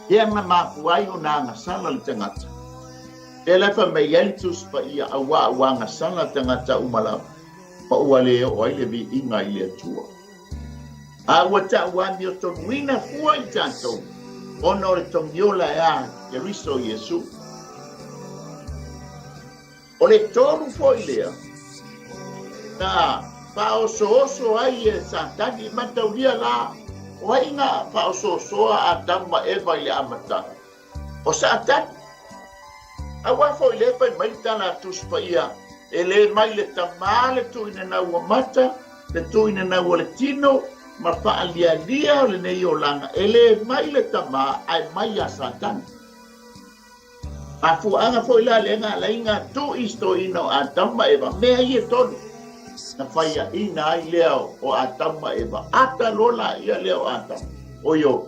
Lea na mafua ai ona agasala le tagata. Lea la e fai mai ai le Tusi Paia, Auā ua agasala tagata uma lava, ma ua le oo ai le viiga i le Atua. A ua ta'u amiotonuina fua i tatou, ona o le togiola e a Keriso Iesu. O le tolu foi lea na faaosooso ai e Satani, mataulia la, o ai na faaosoosoa Atamu ma Eva i le amataga? O Satani. Auā foi lea fai mai le tala a Tusi Paia, e lē mai le Tamā le tuuina nau ua mata, le tuuina nau o le tino, ma faalialia o lenei olaga, e lē mai le Tamā, ae mai iā Satani. Mafuaaga foi la lea na ala ai na tuu i stoina o Atamu ma Eva, mea ia e tolu na faiaina ai lea o Atamu ma Eva. Ata loa laia lea o Atamu, oi o,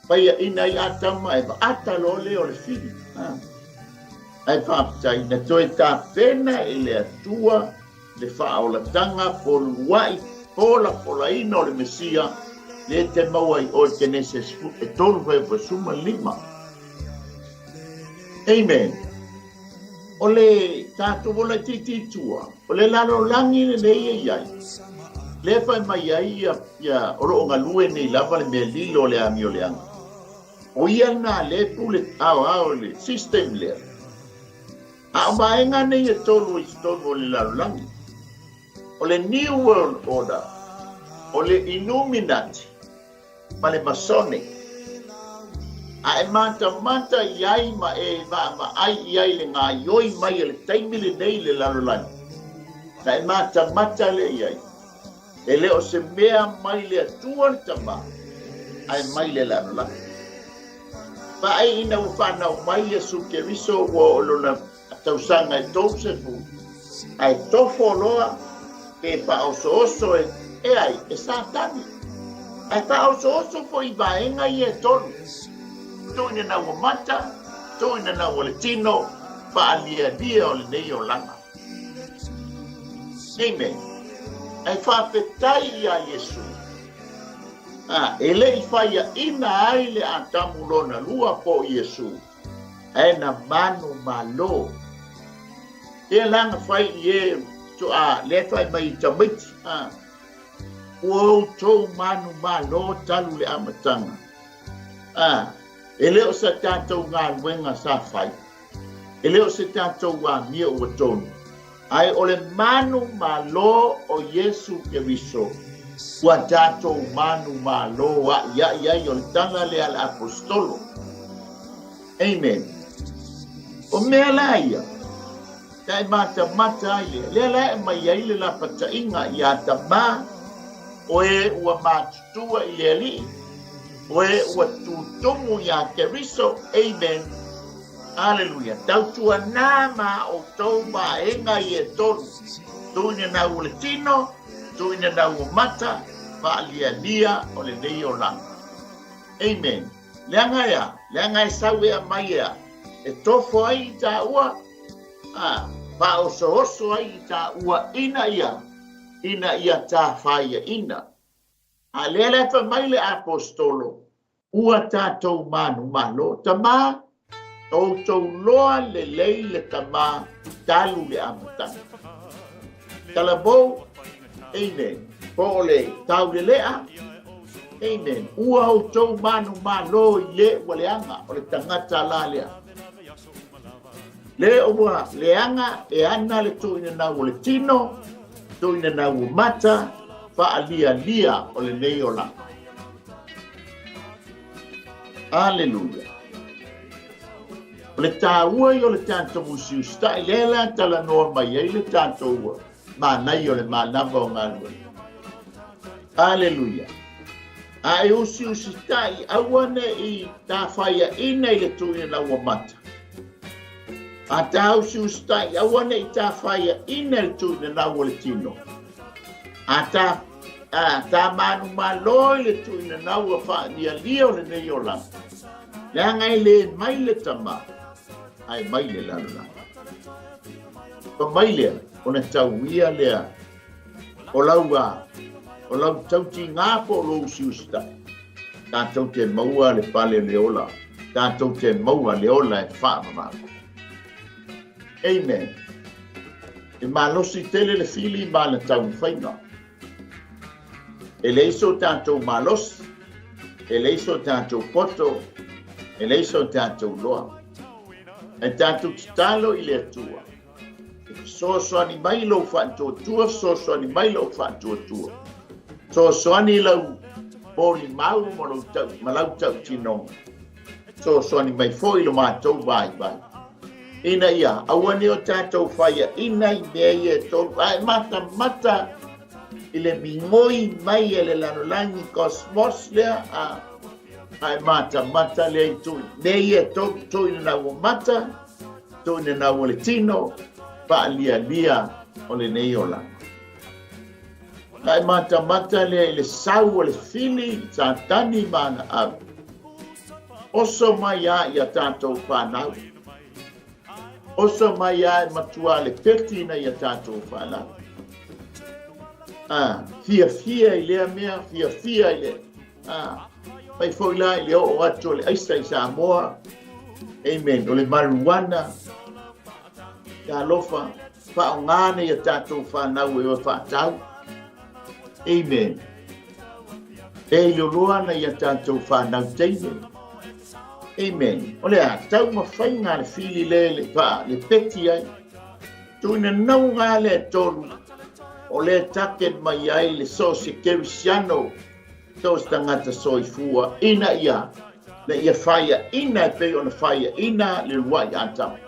faiaina ai Atamu ma Eva, ata loa lea o le fili. Ae faafetai, na toe tapena e le Atua le faaolatanga polua'i polapolaina o le Mesia, lea e te maua i o i Kenese 3:15. Amen. O le tatou ola itiiti i tua, o le lalolagi lenei e i ai, lea e fai mai ai ia, ia o lo o galue nei lava le mea lilo o le amioleaga. O ia lena lea e pule aoao i le system lea. A o vaega nei e tolu i totonu o le lalolagi, o le New World Order, o le Illuminati, ma le Masonic. A e matamata i ai ma e vaavaai i ai le gaoioi mai a le taimi lenei i le lalolagi, na e matamata lea i ai, e le o se mea mai le Atua le Tama, ae mai le lalolagi. Vaai ina ua fanau mai Iesu Keriso ua oo lona tausaga e 30, ae tofo loa pe faaosooso e, e ai, e Satani. Ae faaosooso foi i vaega ia e tolu, tuuina nau o mata, tuuina nau o le tino, faalialia o lenei olaga. Amen. Ae faafetai iā Iesu, a, e le i faiaina ai le Atamu lona lua po o Iesu, ae na manu malo. Lea la na fai i e toa, lea fai mai i tamaiti, a, ua outou manu malo talu le amataga. A, e le o sa tatou galuega sa fai, e le o se tatou amio ua tonu, ae o le manu malo o Iesu Keriso. Ua tatou manumalo a'ia'i ai o le tala lea a le Aposetolo. Amen. O mea la ia, ka e matamata ai lea, lea la e aumai ai le lapataiga iā Tamā, o e ua matutua i le Alii, o e ua tutumu iā Keriso. Amen. Aleluia. Tautuanā ma outou vaega ia e tolu, tuuina nau o le tino, tuuina nau o mata, faalialia o lenei olaga. Amen. Leaga e a? Leaga e sau ea mai ea? E tofo ai i tāua, a, faaosooso ai i tāua ina ia, ina ia tāwhaiaina. A lea la e fai mai le Aposetolo, Ua tatou manumalo, Tamā, outou loa lelei le Tamā talu le amataga. Talamou, Amen. Po o le taulelea, Amen. Ua outou manumalo i le ua leaga o le tagata la lea. Le ua leaga e ana le tuuina nau o le tino, tuuina nau o mata, faalialia o lenei olaga. Aleluia. O le tāua ia o le tatou usiusitaʻi, lea la talanoa mai ai le tatou manaia o le manava o galuega. Aleluia. A e usiusitaʻi, aua ne i tafaiaʻina i le tuuina ua mata. A ta usiusitaʻi, aua ne i tafaiaʻina i le tuuina ua le tino. A ta A ta manumalo i le tuuina nau a faalialia o lenei olaga, leaga e le mai le tama, ae mai le lalolagi. Fa mai lea, ona tauia lea o lau a, o lau tautigā po o lou usiusitaʻi, tatou te maua le pale o le ola, tatou te maua le ola e faavavau. Amen. E malosi tele le fili ma ana taumafaiga. E leai so tatou malosi, e leai so tatou poto, e leai so tatou loa. Ae tatou tatalo i le Atua, e fesoasoani mai lou faatuatua, fesoasoani mai lou faatuatua. Fesoasoani lau molimau ma lou tau, ma lau tautinoga. Fesoasoani mai foi lo matou vaivai. Ina ia aua ne o tatou faiaina i mea ia e tolu, ae matamata i le migoi mai e le lalolagi kosmos lea, a, ae matamata lea i tui. Mea ia e tolu, tuuina nau o mata, tuuina nau o le tino, faalialia o lenei olaga. Ae matamata lea i le sau o le fili, Satani ma ana au. Oso mai a i a tatou whanau. Oso mai a e matua le peti ina i a tatou whanau. A, fiafia i lea mea, fiafia i le... A, mai foi la i le oo atu o le aisa i Samoa. Amen. O le marijuana. Talofa, faaaoga nei a tatou whanau e oe whaatau. Amen. E iloloa ana i a tatou whanau teine. Amen. O le a, taumafaiga a le fili le le paa, le peti ai. Tuuina nauga le tolu, o le take mai ai le so se kerisiano, so se tagata soifua, ina ia, na ia faiaina e pei ona faiaina le lua'i Atama.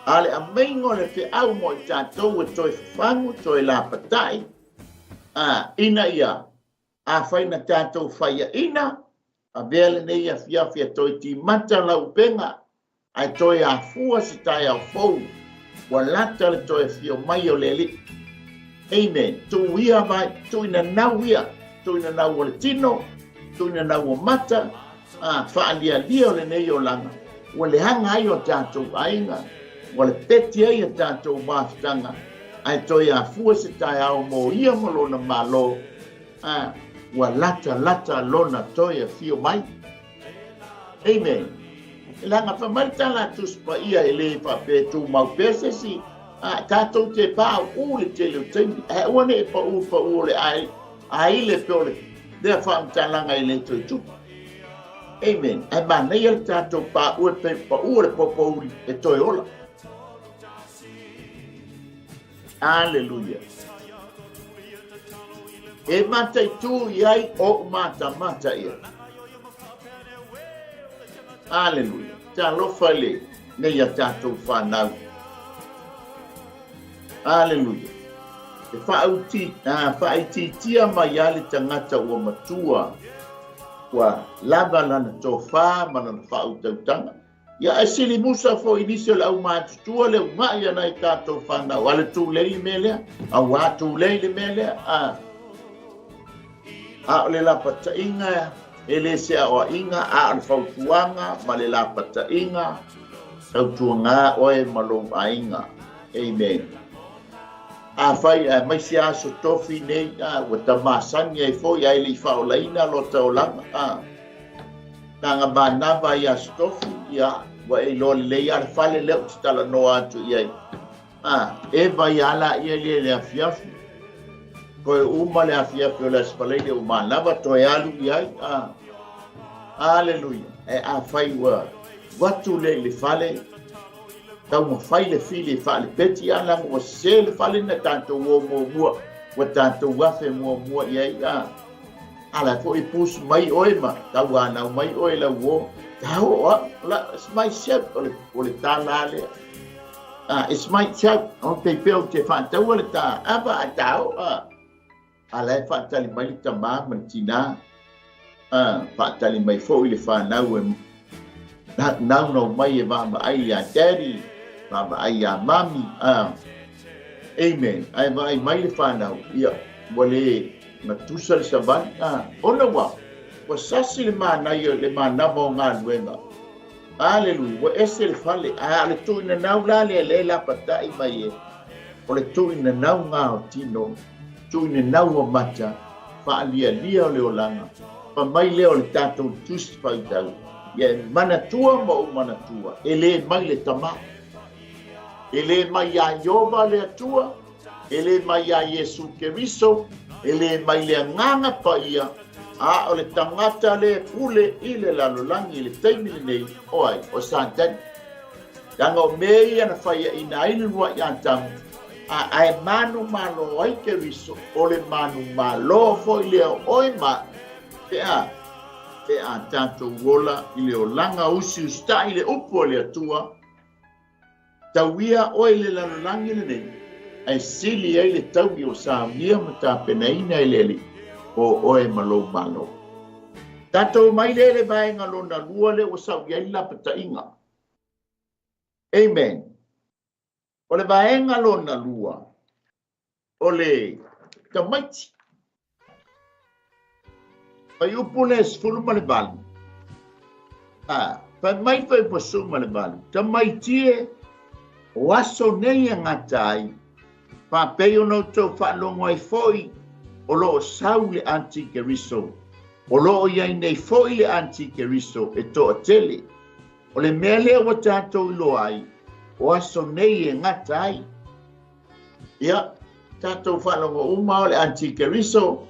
A le aumaiga o le feau mo i tatou e toe fafagu, toe lapata'i, a, ina ia, afai na tatou faiaina, avea lenei afiafi e toe timata lau upega, ae toe afua se taeao fou, ua lata le toe afio mai o le Alii. Amen. Tuu ia mai, tuuina nau ia, tuuina nau o le tino, tuuina nau o mata, a, faalialia o lenei olaga, ua leaga ai o tatou aiga, ua lepeti ai a tatou mafutaga, ae toe afua se taeao mo ia ma lona Malo, a, ua latalata lona toe afio mai. Amen. E leaga fai mai le tala a Tusi Paia e le faapea e tumau pea se isi, a, tatou te pauu le tele o taimi, ae aua ne i pauu pauu o le aile pe o le lea faamatalaga e le toe tupu. Amen. Ae manaia le tatou pauu e pei pauu o le popouli e toe ola. Aleluia. E mataitū i ai ou matamata i ai. Aleluia. Talofa i lenei a tatou fanau. Aleluia. E faaitiitia mai lava le tagata ua matua, ua lava lana tofa ma lana faautautaga. Ia ae sili musa foi i nisi o le aumatutua le uma'i a nai tatou fanau. A le tulei le mea lea, auā tulei le mea lea. A, a o le lapataiga e le se aoaiga, a o le fautuaga ma le lapataiga, tautuagā oe ma lou aiga. Amen. Afai aemaise aso tofi nei, a, ua ta masani ai foi ae le i faaolaina lota olaga, a, na ga manava i aso tofi, ia, ua e iloa lelei lava le fale lea ou te talanoa atu i ai. A, e vai lava laia lea i le afiafi. Toe uma le afiafi o le Aso Faraile ua manava toe alu i ai. A, aleluia. Ae afai ua avatu lea i le fale, taumafai le fili e faalepeti, a leaga ua sese le fale na tatou o muamua, ua tatou afe muamua i ai. A, a la foi e pusu mai oe ma tauanau mai oe i lau uo, tau o au, it's my shirt, o le tala lea. It's my shirt, o te pea o te whaataua le tā, ava a tau, a la e whaatali mai le tamā ma le tinā, whaatali mai foi le whanau e naunau mai e vaavaai iā daddy, vaavaai iā mami, amen, ae vaai mai le whanau, ia, ua le matusa le savali, ona ua, ua sasi le manaia, le manava o galuega. Aleluia, ua ese le fale, a o le tuuinanau la lea lea e lapatai mai e, o le tuuinanau gā o tino, tuuinanau o mata, faalialia o le olaga, fa mai lea o le tatou Tusi Faitau, ia e manatua ma ou manatua, e le mai le Tama, e le mai iā Ieova le Atua, e le mai iā Iesu Keriso, e le mai le Agaga Paia, a o le tagata le pule i le lalolagi i le taimi lenei, o ai? O Satani. Leaga o mea ia na faiaina ai le luaʻi Atamu, a ae manumalo ai Keriso, o le manumalo foi lea o oe ma aʻu, pe a, pe a tatou ola i le olaga usiusitaʻi i le upu a le Atua, Tauia oe i le lalolagi lenei, ae sili ai le taui o saunia ma tapenaina e le Alii o oe ma lou Malo. Tatou mai lea i le vaega lona lua lea ua sau i ai le lapataiga. Amen. O le vaega lona lua, o le tamaiti. Fuaiupu le 18. A, fai mai fuaiupu 18, tamaiti e, o aso nei e gata ai, faapei ona outou faalogo ai foi o lo o sau le antikeriso, o lo o i ai nei foi le antikeriso e toatele. O le mea lea ua tatou iloa ai, o aso nei e gata ai. Ia, tatou faalogo uma o le antikeriso,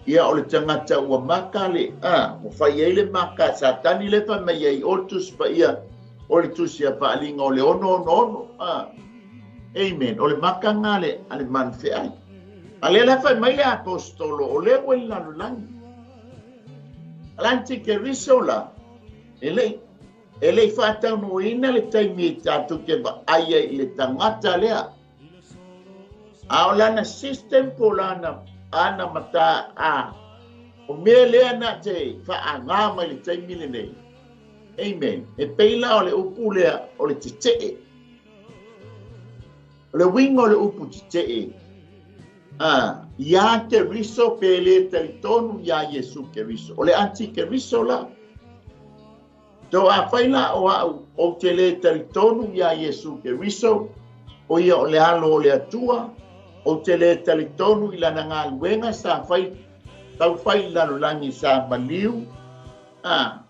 ia o le tagata ua maka le, a, ua fai ai le maka a Satani le fai mai ai o le Tusi Paia, o le Tusi a Faaaliga o le 666, a. Amen. O le maka nga le, a le manufeai. A lea la fai mai le apostolo, o lea ua i le lalolagi. A le antikeriso la, e le i, E le i faataunuuina le taimi e tatou te vaai ai i le tagata lea. A o lana system po o lana ana matā a o mea lea na te faaaga mai le taimi lenei. Amen. E pei la o le upu lea o le tetee. O le uiga o le upu tetee, a, iā Keriso pe le talitonu iā Iesu Keriso. O le antikeriso la. So afai la o a'u ou te lē talitonu iā Iesu Keriso, o ia o le Alo o le Atua, ou te lē talitonu i lana galuega sa fai tau fai i le lalolagi sa maliu, a,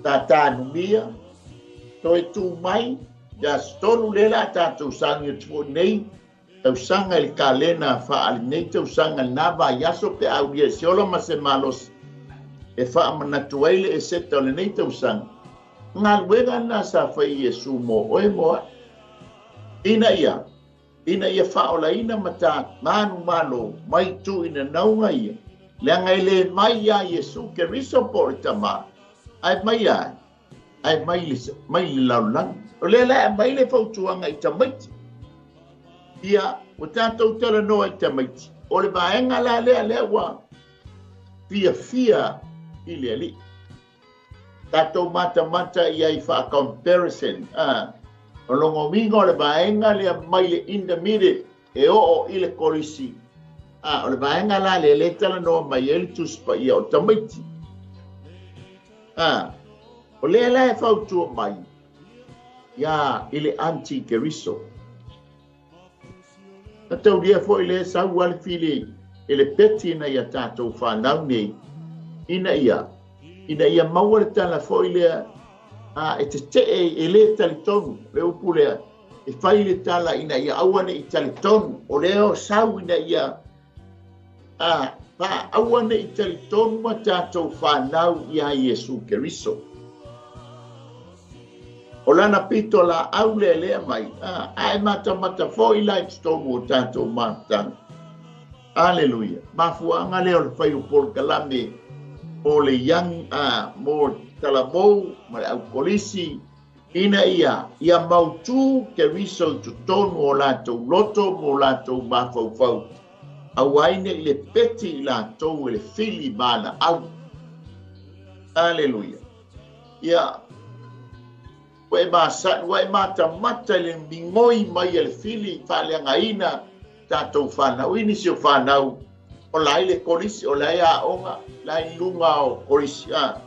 sa tanumia, toe tū mai, ia aso tonu lea la a tatou sauni atu foi nei, Tausaga i le kalena faa-lenei tausaga i lena vaiaso pe a aulia i se ola ma se malosi e faamanatu ai le eseta o lenei tausaga, galuega lena sa fai e Iesu mo oe mo aʻu, ina ia, ina ia faaolaina ma ta manumalo mai tuuinanauga ia. Leaga e lē mai iā Iesu Keriso po o le Tamā, ae mai ai, ae mai le, mai le lalolagi. O lea la e aumai le fautuaga i tamaiti. Ia, ua tatou talanoa i tamaiti, o le vaega la lea lea ua fiafia i le Alii. Tatou matamata i ai faa-comparison, a, o lona uiga o le vaega lea mai le intermediate e oo i le kolisi, a, o le vaega la lea lea e talanoa mai ai le Tusi Paia o tamaiti. A, o lea la e fautua mai ia i le anti-Keriso. Na taulia foi lea sau a le fili i le peti ina ia tatou fanau nei, ina ia, ina ia maua le tala foi lea, a, e tetee e lē talitonu le upu lea, e fai le tala ina ia aua ne'i talitonu, o lea o sau ina ia, a, faaua ne'i talitonu a tatou fanau iā Iesu Keriso. O lana pito laau lea lea mai, a, ae matamata foi la i totonu o tatou mafutaga. Aleluia. Mafuaaga lea o le fai o polokalame mo le young, a, mo talavou ma le aukolisi, ina ia, ia mautū Keriso i totonu o latou loto ma o latou mafaufau, aua ai ne'i le peti i latou e le fili valaau. Aleluia. Ia, ua e masani, ua e matamata i le migoi mai e le fili faaleagaina tatou fanau. I nisi o fanau, o la i le kolisi, o la e aoga, la i luga o kolisi. A,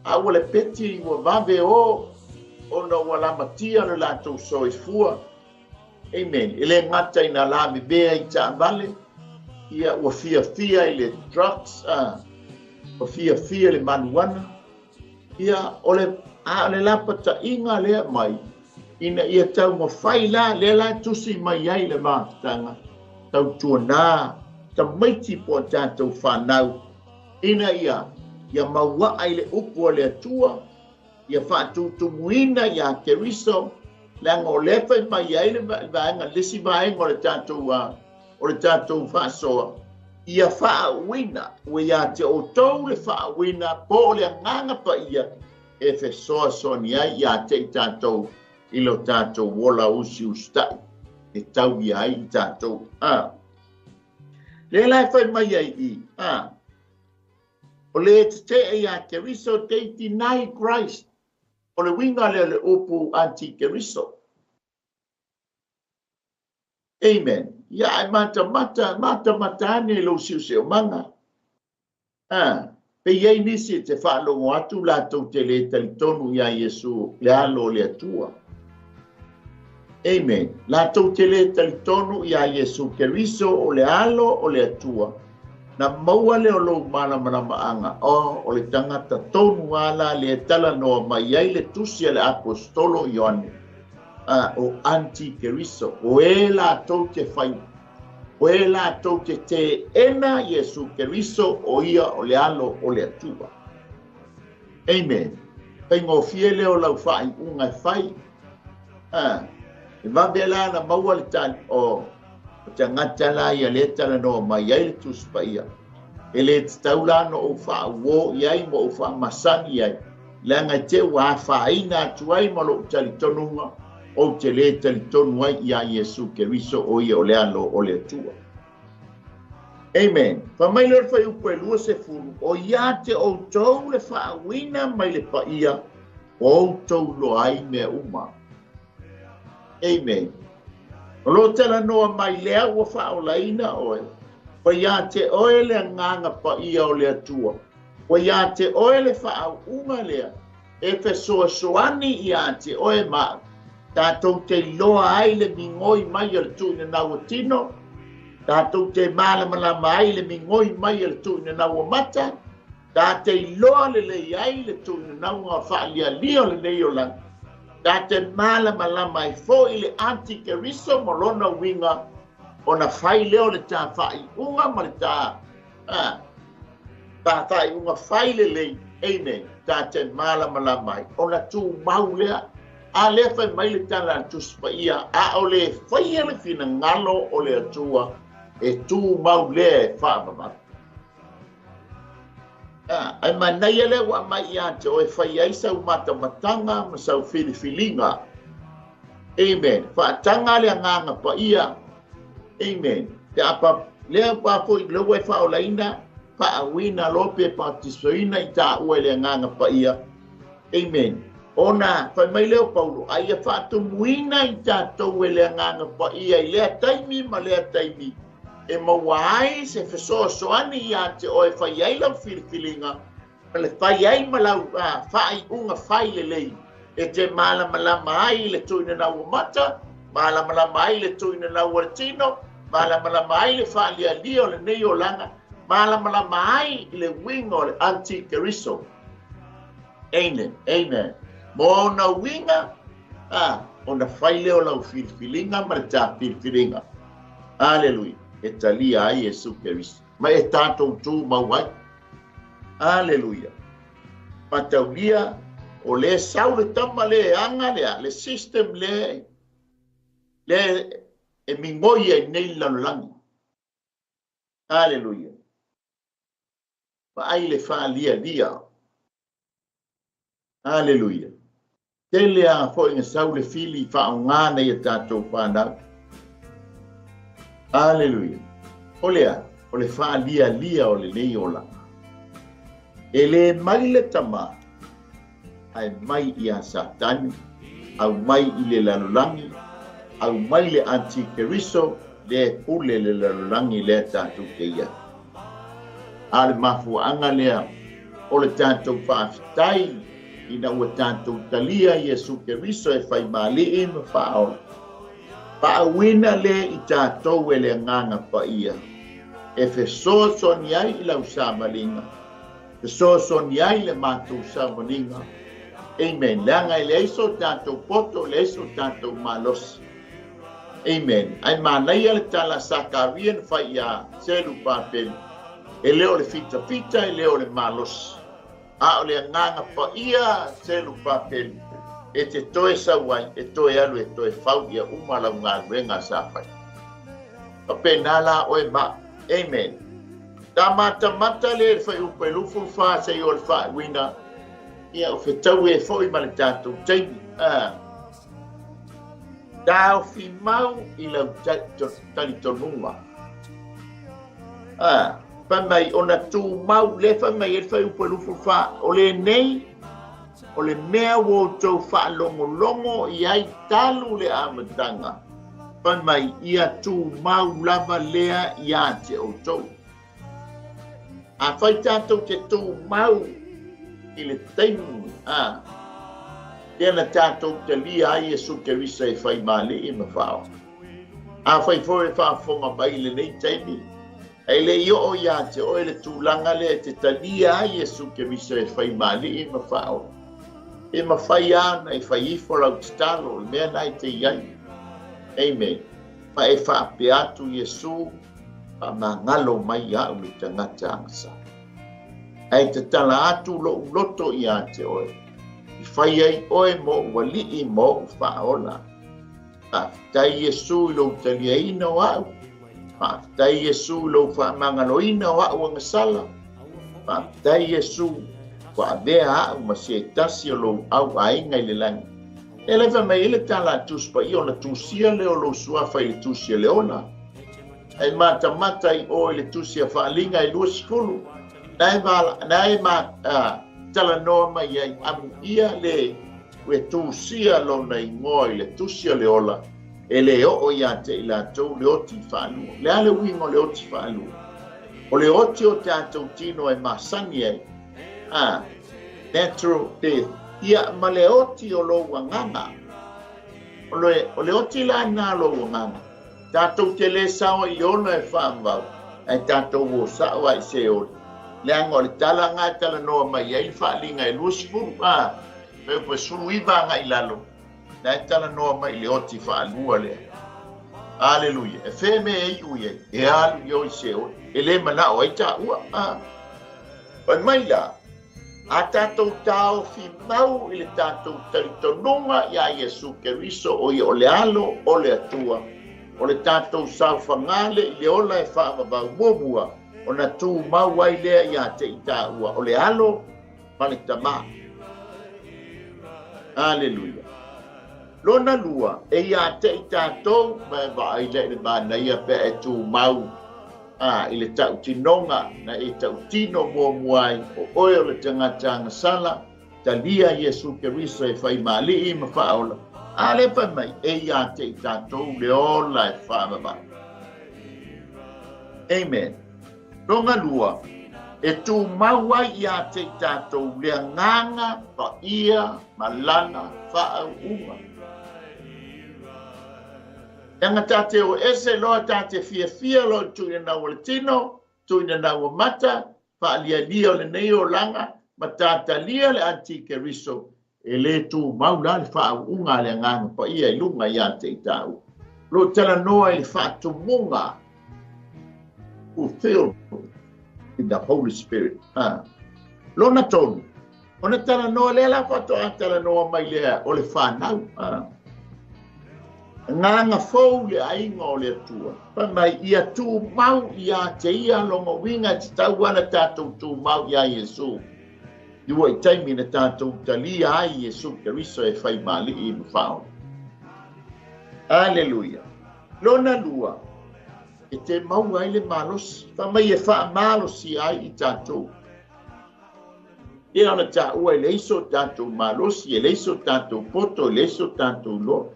a ua le peti ua vave o, ona ua lamatia le latou soifua. Amen. E lē gata ina lavevea i taavale, ia ua fiafia i le drugs, a, ua fiafia i le maluana. Ia, o le, a o le lapataiga lea mai, ina ia taumafai la, lea la e tusi mai ai le mafutaga, tautuanā tamaiti po o tatou fanau, ina ia, ia mauaa i le upu a le Atua, ia faatutumuina iā Keriso, leaga o lea e fai mai ai le vaega, le isi vaega o le tatou, o le tatou faasoa, ia faauuina, ua iā te outou le faauuina po o le Agaga Paia e fesoasoani ai iā te i tatou i lo tatou ola usiusitai e tauia ai i tatou. A. Lea la e fai mai ai i, a, o le tetee iā Keriso, they deny Christ. O le uiga lea o le upu anti-Keriso. Amen. Ia ae matamata, matamata ane i lou siosiomaga. A, pe i ai nisi e te faalogo atu latou te lē talitonu iā Iesu le Alo o le Atua. Amen. Latou te lē talitonu iā Iesu Keriso o le Alo o le Atua. Na maua lea o lou malamalamaaga, o, o le tagata tonu lava la lea e talanoa mai ai le tusi a le Aposetolo Ioane, a, o anti-Keriso, o e latou te fai, o e latou te teena Iesu Keriso o ia o le Alo o le Atua. Amen. Faigofie lea o lau faaiuga e fai. A, e vave la ona maua le tali, o, o tagata la ia lea e talanoa mai ai le Tusi Paia, e lē tatau la ona ou faauō i ai ma ou faamasani ai, leaga e te ua afaina atu ai ma lo'u talitonuga, ou te lē talitonu ai iā Iesu Keriso o ia o le Alo o le Atua. Amen. Fai mai lea o le fuaiupu e 20, o iā te outou le faauuina mai le paia, ua outou iloa ai mea uma. Amen. O lo o talanoa mai lea ua faaolaina oe, ua iā te oe le Agaga Paia o le Atua, ua iā te oe le faauuga lea e fesoasoani iā te oe ma au, tatou te iloa ai le migoi mai o le tuuinanau o tino, tatou te malamalama ai le migoi mai o le tuuinanau o mata, ta te iloa lelei ai le tuuinanauga faalialia o lenei olaga, ta te malamalama ai foi le anti-Keriso ma lona uiga, ona fai lea o le ta faaiuga ma le ta, a, ta faaiuga fai lelei, amen, ta te malamalama ai, ona tumau lea. A lea fai mai le tala a le Tusi Paia, a o le faia le finagalo o le Atua, e tumau lea e faavavau. Ae manaia lea ua aumai ia te oe e fai ai sau matamataga ma sau filifiliga. Amen. Faataga le Agaga Paia. Amen. Pe a pa, lea pa foi lea ua e faaolaina, faauina loa pe batisoina i taua i le Agaga Paia. Amen. Ona fai mai lea o Paulo, a ia faatumuina i tatou e le Agaga Paia i lea taimi ma lea taimi, e maua ai se fesoasoani ia te oe e fai ai lau filifiliga, ma le fai ai ma lau faaiuga fai lelei, e te malamalama ai i le tuuina ua mata, malamalama ai le tuuina ua le tino, malamalama ai le faalialia o lenei olaga, malamalama ai i le uiga o le antikeriso. Amen. Amen. Mo ona uiga, ona fai lea o lau filifiliga ma le ta filifiliga. Aleluia. E talia ai Iesu Keriso. Ma e tatou tu mau ai. Aleluia. Mataulia, o le sau le tama le aga lea, le system le, le e migoi ai nei le lalolagi. Aleluia. Vaai le faalialia. Aleluia. Tele a foi na sau le fili faaaoga nei e tatou fanau. Aleluia. O lea, o le faalialia o lenei olaga. E le mai le tama, ae mai ia Satani, aumai i le lalolagi, aumai le antikeriso, lea e pule le lalolagi lea tatou te i ai. A le mafuaaga lea o le tatou faafetai ina ua tatou talia Iesu Keriso e fai ma Alii ma Faaola. Faauina le i tatou e le Agaga Paia e fesoasoani ai i lau savaliga, fesoasoani ai le matou savaliga. Amen. Leaga e leai so tatou poto, e leai so tatou malosi. Amen. Ae manaia le tala a Sakaria na fai iā Selupapeli, e le o le fitafita, e le o le malosi, a o le Agaga Paia Selupapeli e te toe sau ai, e toe alu e toe fau ia uma lau galuega sa fai. Faapena la oe ma. Amen. Ta matamata lea i le fuaiupu e 24 seia o le faauiga, ia o fetau e foi ma le tatou taimi. Taofi mau i lau talitonuga. Fai mai ona tumau, lea fai mai ai le fuaiupu e 24, o lenei o le mea ua outou faalogologo i ai talu le amataga, fai mai ia tumau lava lea ia te outou. Afai tatou te tumau i le taimi, a, lea na tatou talia ai Iesu Kerisa e fai ma Alii ma Faaola. Afai foi e faafofoga mai i lenei taimi, ae le i oo ia te oe le tulaga lea e te talia ai Iesu Kerisa e fai ma Alii ma Faaola, e mafai lava ona e fai ifo lau tatalo, o le mea lena e te i ai. Amen. Ma e faapea atu Iesu, Faamagalo mai iaʻu le tagata agasa. Ae tatala atu loʻu loto ia te oe, i fai ai oe moʻu alii moʻu faaola. Faafetai Iesu i lou taliaina o aʻu. Faafetai Iesu i lou faamagaloina o aʻu agasala. Faafetai Iesu ua avea aʻu ma se tasi o lou au aiga i le lagi. E le fai mai ai le tala a Tusi Paia ona tusia lea o lou suafa i le tusi a le ola. Ae matamata i o i le tusi a Faaliga e 20, na e ma talanoa mai ai, amuia le ue tusia lona igoa i le tusi a le ola, e le oo ia te i latou le oti faalua. Le a le uiga o le oti faalua? O le oti o tatou tino e masani ai, a, natural death, ia ma le oti o lou agaga. O le oti la lena o lou agaga. Tatou te le sao i le ola e faavavau, ae tatou o sao lava i Seoli. Leaga o le tala lena e talanoa mai ai le Faaliga e 20, a, pe 19 agai i lalo, na e talanoa mai i le oti faalua lea. Aleluia. E fea mea e iu i ai? E alu i o i Seoli. E le manao ai taua. A. Fai mai la, a tatou taofi mau i le tatou talitonuga iā Iesu Keriso o ia o le Alo o le Atua, o le tatou saofagale i le ola e faavavau muamua, Ona tumau ai lea iā te i tāua o le Alo ma le Tamā. Aleluia. Lona lua, e iā te i tātou, ma e vaai lea i le manaia pe e tumau i le tautinoga na e tautino muamua ai o oe o le tagata agasala, talia Iesu Keriso e faimaali'i ma faaola, a lea fai mai, e iā te i tātou le ola e faavavau. Amen. Lona lua, e tumau ai iā te i tātou le agaga paia ma lana faauuga. Leaga tā te o ese loa tā te fiafia loa i le tuuina nau o le tino, tuuina nau o mata, faalialia o lenei olaga ma tatalia le antikeriso, e lē tumau la le faauuga a le Agaga Paia i luga iā te i tāua. O lo o talanoa i le faatumuga, fulfilled in the Holy Spirit. Ha. Lona tolu, ona talanoa lea la faatoa talanoa mai lea o le whanau. Ha. Agaga fou le aiga o le Atua. Fai mai, ia tumau iā te ia lona uiga e tatau ana tatou tumau iā Iesu. I ua i taimi na tatou talia ai Iesu Keriso e faimaali'i ma faaola. Aleluia. Lona lua, e te maua ai le malosi. Fai mai e faamalosia ai i tatou. Ia ona taua e leai so tatou malosi, e leai so tatou poto, e leai so tatou loa.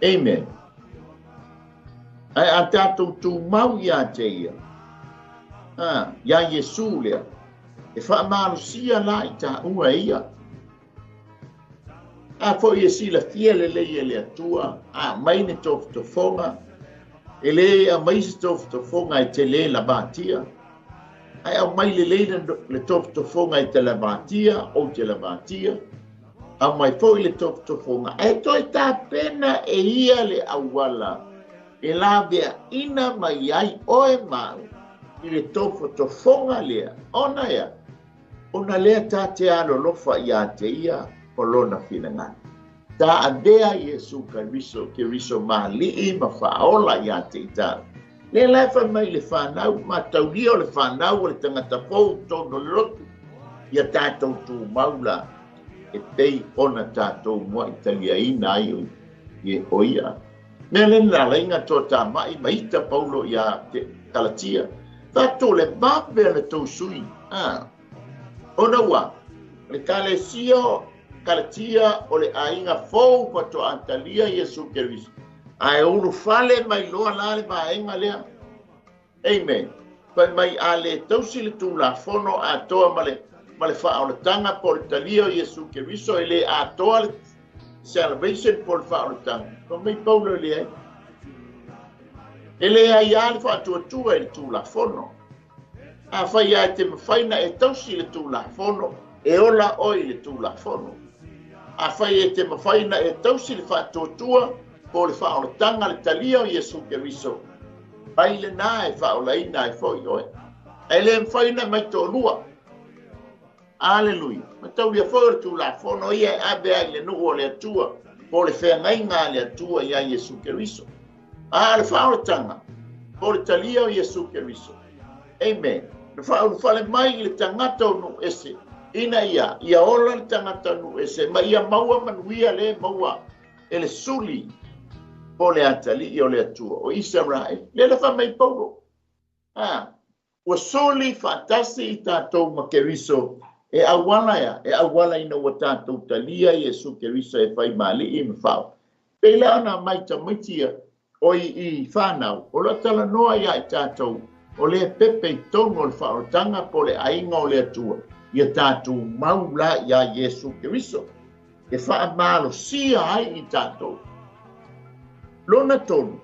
Amen. Ae a tatou tumau iā te ia, a, iā Iesu lea, e faamalosia la i taua e ia. A foi e silafia lelei e le Atua, a aumai ni tofotofoga, e lē aumai se tofotofoga e telē lavatia, ae aumai lelei le tofotofoga e te lavatia, ou te lavatia, aumai foi le tofotofoga, ae toe tapena e ia le auala e laveaina mai ai oe ma au i le tofotofoga lea, ona ea? Ona lea ta te alolofa iā te ia o lona finagalo. Ta avea Iesu Keriso, Keriso ma alii ma faaola iā te i tāu. Lea la e fai mai le whanau, mataulia o le whanau o le tangata fou i totonu o le lotu, ia tatou tumau la e pei ona tatou mua'i taliaina ai o ia. Mea lea na ala ai na toatamai ma ita Paulo iā Kalatia, Tatou le vave a le tou sui, a. Ona ua, o le kalesia o Kalatia o le aiga fou faatoa talia Iesu Keriso, ae ulufale mai loa la le vaega lea. Amen. Fai mai a le tausi le Tulafono atoa ma le, ma le faaolataga po o le talia o Iesu Keriso, e le atoa le salvation po o le faaolataga. Fai mai Paulo e leai. E leai lava le faatuatua i le Tulafono. Afai lava e te mafai na e tausi le Tulafono, e ola oe i le Tulafono. Afai e te mafai na e tausi le faatuatua po o le faaolataga le talia o Iesu Keriso, mai lenā e faaolaina ai foi oe. Ae le mafai ona mai toalua. Aleluia! Mataulia foi o le Tulafono ia e ave ai i le nuu o le Atua, po o le feagaiga a le Atua iā Iesu Keriso. A o le faaolataga, po o le talia o Iesu Keriso. Amen. Na faaulufale mai i le tagata o nuu ese, ina ia, ia ola le tagata o nuu ese, ma ia maua manuia le maua e le suli po o le atalii o le Atua o Isaraele. Lea na fai mai Paulo, a, ua suli faatasi i tatou ma Keriso e auala ea, e auala ina ua tatou talia Iesu Keriso e fai ma alii ma faaola. Pei la ona aumai tamaiti ia o i whanau, o lo talanoa ia i tatou, o le pepe i tonu o le faaolataga po o le aiga o le Atua, ia tatou mau la iā Iesu Keriso, e faamalosia ai i tatou. Lona tolu,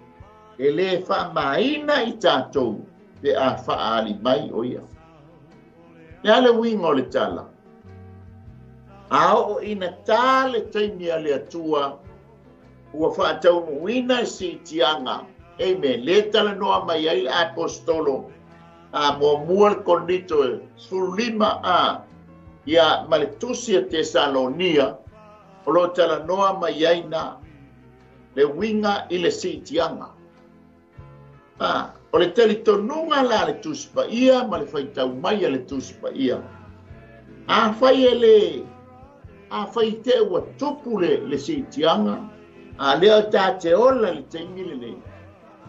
e lē faamaina i tatou pe a faaali mai o ia. Le a le uiga o le tala? A oo ina tā le taimi a le Atua, ua faataunuuina le siitiaga, amen, lea talanoa mai ai le Aposetolo a muamua le Korinito e 15 a, ia, ma le tusi a Tesalonia, o lo o talanoa mai ai na le uiga i le siitiaga. A, o le talitonuga la a le Tusi Paia ma le faitau mai a le Tusi Paia, afai e le, afai i te ua tupu le, le siitiaga, a lea o ta te ola i le taimi lenei,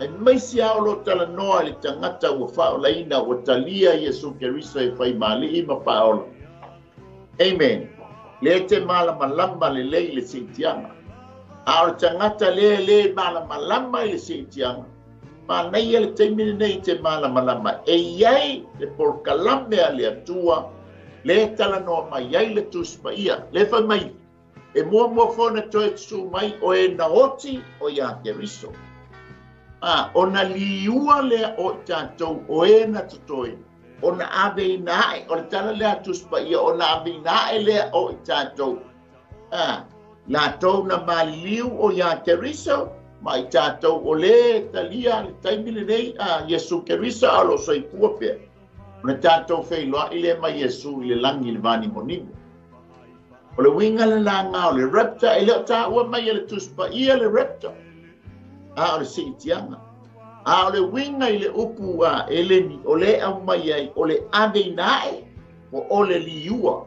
aemaise lava o lo o talanoa i le tagata ua faaolaina, ua talia Iesu Keriso e fai ma Alii ma Faaola. Amen. Lea e te malamalama lelei i le siitiaga. A o le tagata lea e le malamalama i le siitiaga, manaia le taimi lenei i te malamalama e i ai le polokalame a le Atua lea e talanoa mai ai le Tusi Paia. Lea fai mai, e muamua foi ona toe susū mai o e na oti o iā Keriso. A, ona liua lea o i tatou o e na totoe, ona aveina ae, o le tala lea a Tusi Paia, ona aveina ae lea o i tatou. A, latou na maliliu o iā Keriso, ma i tatou o lē talia le taimi lenei a Iesu Keriso a o lo o soifua pea. Ona tatou feiloai lea ma Iesu i le lagi i le vanimonimo. O le uiga lenā nga o le rapture, e le o taua mai e le Tusi Paia le rapture, a o le siitiaga. A o le uiga i le upu a Eleni o lea e aumai ai, o le aveina ae po o le liua.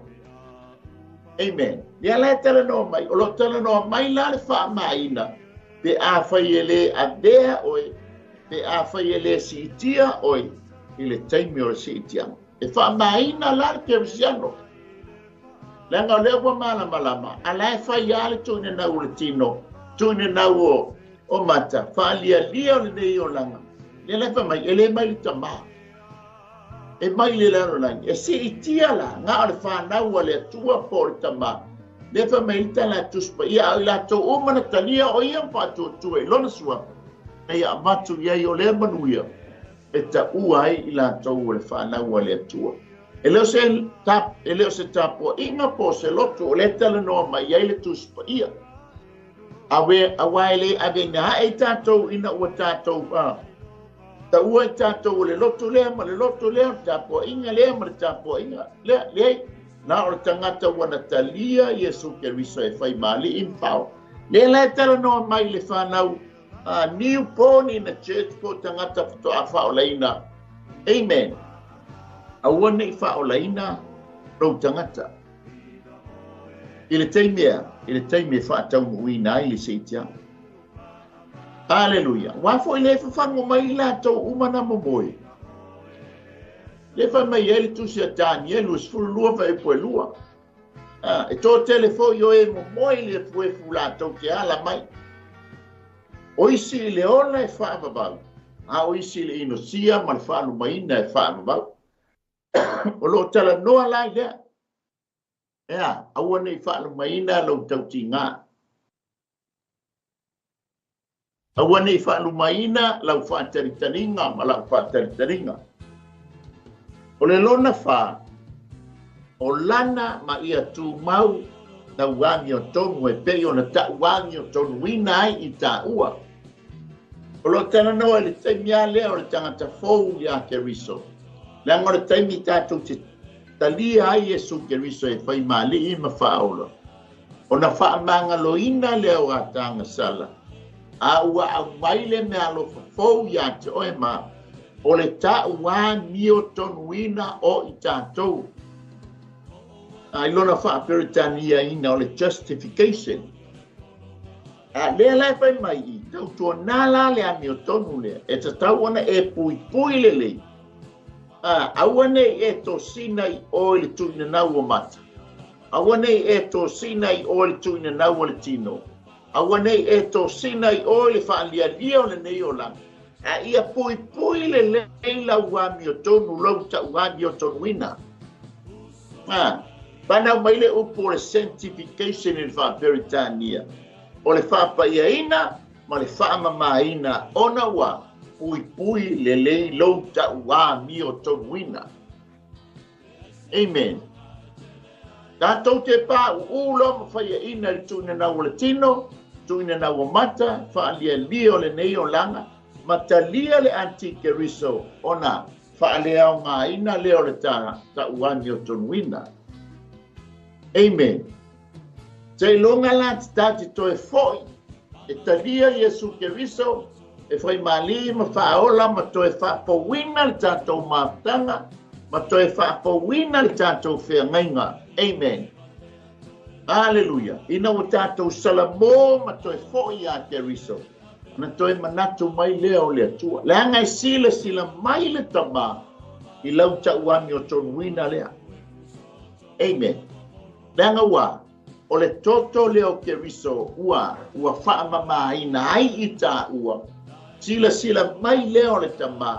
Amen. Lea la e talanoa mai, o lo o talanoa mai la le faamaina, pe afai e le avea oe, pe afai e le siitia oe i le taimi o le siitiaga. E faamaina la le kerisiano. Leaga o lea ua malamalama, a la e fai lava le tuuina nau o le tino, tuuina nau o, o mata, faalialia o lenei olaga. Lea la e fai mai, e le mai le tamā. E mai le lalolagi, e siitia la, na o le whanau a le Atua po o le tamā. Lea fai mai le tala a Tusi Paia, a o i latou uma na talia o ia ma faatuatua i lona suafa, ina ia avatu i ai o lea manuia e taua ai i latou o le whanau a le Atua. E le o se, ta, e le o se tapuaiga po o se loto o lea talanoa mai ai le Tusi Paia. Awe, aua e le aveina ae i tatou ina ua tatou taua i tatou o le loto lea ma le loto lea, o le tapuaiga lea ma le tapuaiga lea, leai, na o le tagata ua na talia Iesu Keriso e fai ma alii ma faaola. Lea la e talanoa mai le whanau new born in the church po o tagata faatoa faaolaina. Amen. Aua ne i faaolaina lou tagata. I le taimi ea, i le taimi e faataunuuina ai le siitiaga. Aleluia. Aua foi le fafago mai i latou uma na momoe. Le fai mai ai le tusi a Danielu e 12 fuaiupu e 2. Ah, e toatele foi o e momoe i le efuefu latou te ala mai. O isi i le ola e faavavau, a o isi i le inosia ma le faalumaina e faavavau. O lo o talanoa la i lea. Ea, aua ne i faalumaina lou tautiga. Aua ne i faalumaina lau faatalitaliga ma lau faatalitaliga. O le lona fa, o lana ma ia tumau tau amiotonu e pei ona ta'u amiotonuina ai i taua. O lo o talanoa i le taimi lava lea o le tagata fou iā Keriso, leaga o le taimi tatou te talia ai Iesu Keriso e fai ma Alii ma Faaola, ona faamagaloina lea o atagasala, a ua aumai le meaalofa fou iā te oe ma o le ta'u amiotonuina o i tatou. A i lona faaperetaniaina o le justification. A lea la e fai mai i, tautuanā la le amiotonu lea, e tatau ona e puipui lelei. A, aua ne i e tosina i oe le tuuina nau o mata. Aua ne i e tosina i oe le tuuina nau o le tino. Aua ne i e tosina i oe le faalialia o lenei olaga. A ia puipui lelei lau amiotonu, lou ta'u amiotonuina. A, fanau mai le upu o le sanctification i le faa-Peretania, o le faapaiaina ma le faamamaina ona ua puipui lelei lou ta'u amiotonuina. Amen. Tatou te pāuū loa ma faiaina i le tuuina nau o le tino, tuuina nau o mata, faalialia o lenei olaga, ma talia le antikeriso ona faaleaogaina lea o le ta'u amiotonuina. Amen. Seiloga la te ta te toe fo'i e talia Iesu Keriso E faimalī ma faaola ma toe faapouina le tatou mafutaga ma toe faapouina le tatou feagaiga. Amen. Aleluia. Ina ua tatou salamo ma toe fo'i ia Keriso, ona toe manatu mai lea o le Atua. Leaga e silasila mai le Tamā i lau tauamiotonuina lea. Amen. Leaga ua o le toto lea o Keriso ua ua faamamāina ai i tāua, silasila mai lea o le Tamā,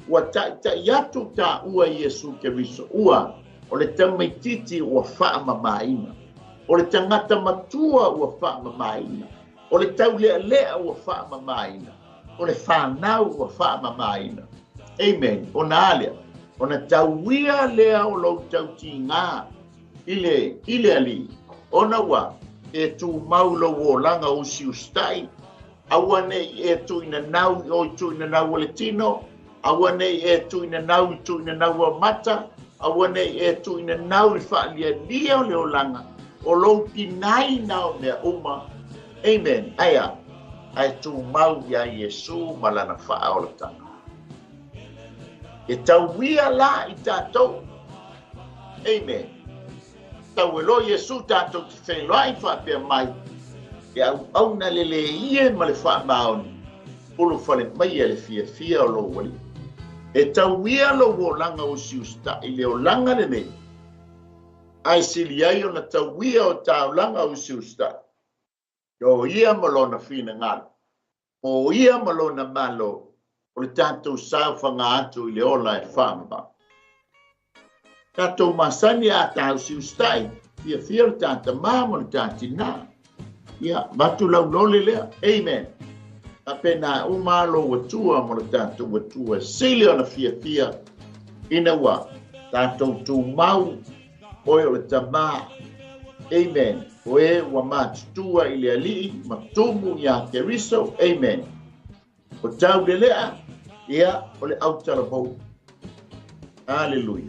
ua taʻitaʻi atu tāua i Iesu Keriso, ua o le tamaititi ua faamamāina, o le tagata matua ua faamamāina, o le taulealea ua faamamāina, o le fanau ua faamamāina. Amen. Ona a lea? Ona tauia lea o lou tautigā i le, i le Alii, ona ua e tumau lou olaga usiusitaʻi, aua ne i e tuuinanau i o i tuuinanau o le tino, aua ne i e tuuinanau i tuuinanau o mata, aua ne i e tuuinanau i le faalialia o le olaga, o lou tinaina o mea uma. Amen. Ae a? Ae tumau iā Iesu ma Lana faaolataga. E tauia la i tatou. Amen. Tau e loa Iesu tatou te feiloai faapea mai, E auauna lelei e ma le faamaoni, ulufale maia le fiafia o lou Alii. E tauia lou olaga usiusitaʻi i le olaga lenei, ae sili ai ona tauia o taulaga usiusitaʻi. O ia ma lona finagalo, o ia ma lona Malo, o le tatou saofaga atu i le ola e faamama. Tatou masani a tāusiusitai, fiafia le tā tamā ma le tā tinā. Ia, avatu lau lole lea. Amen. Faapena uma lou Atua ma le tatou Atua e sili ona fiafia ina ua tatou tumau Oe o le Tamā. Amen. O e ua matutua i le Alii ma tumu iā Keriso. Amen. O taulelea, ia, o le autalavou. Aleluia.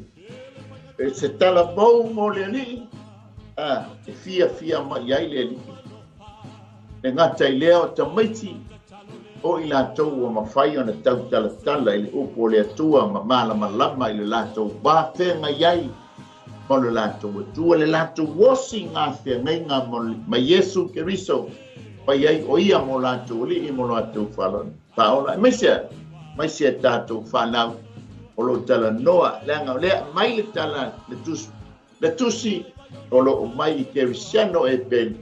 E se talavou mo le Alii, a, e fiafia mai ai le Alii. Le gata i lea o tamaiti, o i latou ua mafai ona tautalatala i le upu o le Atua ma malamalama i le latou va feagai ai ma lo latou Atua, le latou osi gafeagaiga ma Iesu Keriso, fai ai o ia mo latou alii mo latou faaola. Aemaise, aemaise a tatou fanau o lo o talanoa, leaga o lea aumai le tala, le tusi, Le tusi o lo o mai i Kerisiano e pele,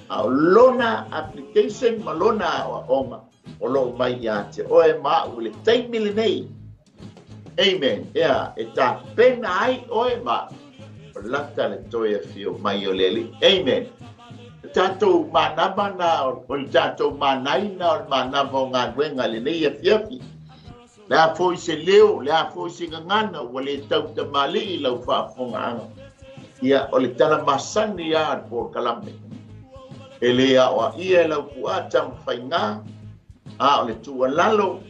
a o lona application ma lona aoaoga o lo o mai ia te oe ma au i le taimi lenei. Amen. Ea, e tapena ai oe ma au, o lata le toe afio mai o le Alii. Amen. Le tatou manava na, o le tatou manaina o le manava o galuega i lenei afiafi. Le a foi se leo, le a foi se gagana ua le tautamalii i lau faafofogaaga, ia, o le tala masani lava o le polokalame. E le aoaia e lau puaa taumafaiga, a o le tuualalo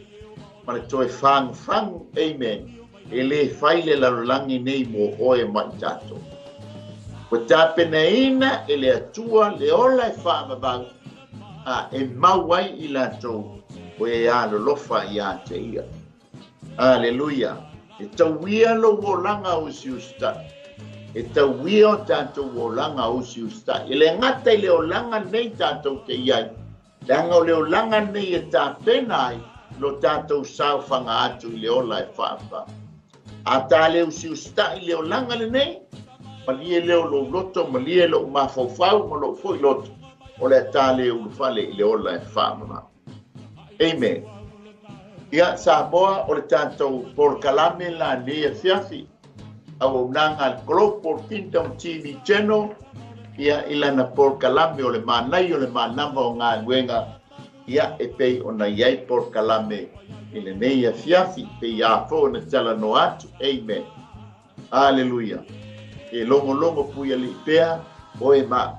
ma le toe fagufagu, amen, e le fai le lalolagi nei mo oe ma i tatou. Ua tapenaina e le Atua le ola e faavavau, a e mau ai i latou o e alolofa ia te ia. Aleluia! E tauia lou olaga usiusitaʻi. E tauia o tatou olaga usiusitaʻi. E le gata i le olaga lenei tatou te i ai, leaga o le olaga lenei e tapena ai lo tatou saofaga atu i le ola e faavavau. A ta le usiusitaʻi i le olaga lenei, malie lea o lou loto, malie lou mafaufau ma lou foi loto, o le a ta le ulufale i le ola e faamama. Amen. Ia, Samoa, o le tatou polokalame la nei afiafi, auaunaga a le Global Kingdom TV Channel, ia, i lana polokalame o le manaia o le manava o galuega, Ia, e pei ona i ai polokalame i lenei afiafi, pei a foi ona talanoa atu. Amen. Aleluia. E logologo puialii pea oe ma au,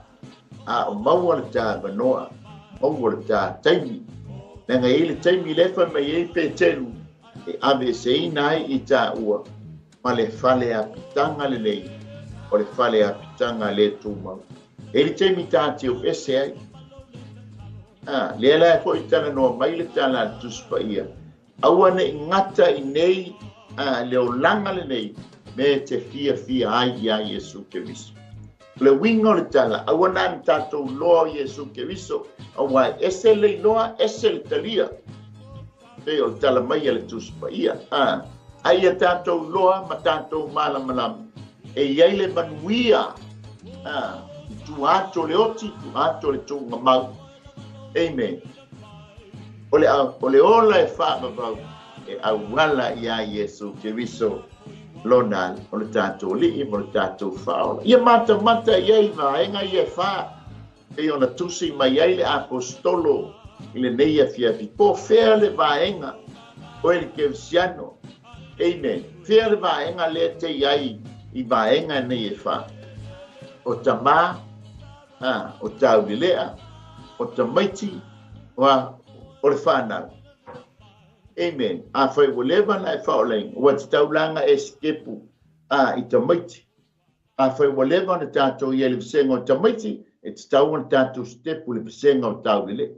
a o maua le ta avanoa, maua le ta taimi. Leaga e i ai le taimi lea e fai mai ai Peteru e aveeseina ai i taua ma le fale apitaga lenei, o le fale apitaga le tumau. E i ai le taimi ta te o ese ai. A, lea la e foi talanoa mai le tala a le Tusi Paia, aua ne i gata i nei a, le olaga lenei mea e te fiafia ai iā Iesu Keriso. O le uiga o le tala, aua na ona tatou loa o Iesu Keriso, aua e ese le iloa, ese le talia. Pei o le tala mai a le Tusi Paia, a, a ia tatou iloa ma tatou malamalama, e i ai le manuia, a, i tua atu o le oti, tua atu o le tuugamau. Amen. O le, o le ola e faavavau e auala iā Iesu Keriso lona o le tatou Alii ma le tatou Faaola. Ia matamata i ai vaega ia e fā. Pei ona tusi mai ai le Aposetolo i lenei afiafi, po fea le vaega o e le Kerisiano? Amen. Fea le vaega lea te i ai i vaega nei e fā? O tamā, a, o taulelea, o tamaiti, o a, o le whanau. Amen. Afai ua leva na e faaolaina, ua tatau la ona e sikepu, a, i tamaiti. Afai ua leva ona tatou i ai i le vasega o tamaiti, e tatau ona tatou sitepu i le vasega o taulelei.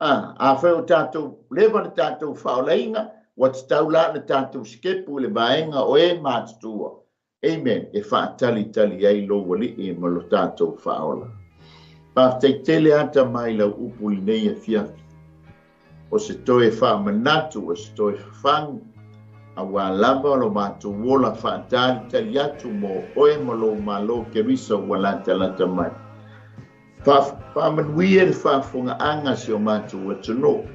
A, afai ua tatou leva ona tatou faaolaina, ua tatau la ona tatou sitepu i le vaega o e matutua. Amen. E faatalitali ai lou Alii ma lo tatou Faaola. Faafetai tele ata mai lau upu i lenei afiafi. O se toe faamanatu, o se toe fafagu, auā lava lo matou ola faatalitali atu mo oe ma lou Malo Keriso ua latalata mai. Faamanuia le faafofogaaga a si o matou atunuu.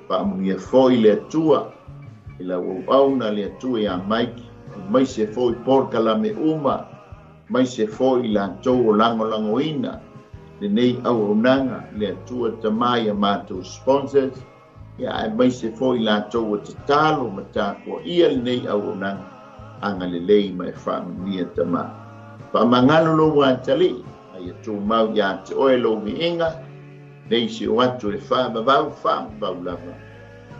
Faamanuia foi le Atua i lau auauna le Atua iā Mike, aemaise foi polokalame uma aemaise foi i latou o lagolagoina lenei auaunaga, le Atua Tama i a matou sponsors, ia aemaise foi i latou ua tatalo ma tapuaia lenei auaunaga, agalelei ma e faamanuia Tama. Faamagalo lou atalii, a ia tumau ia te oe lou viiga, nei si o atu le faavavau, faavavau lava.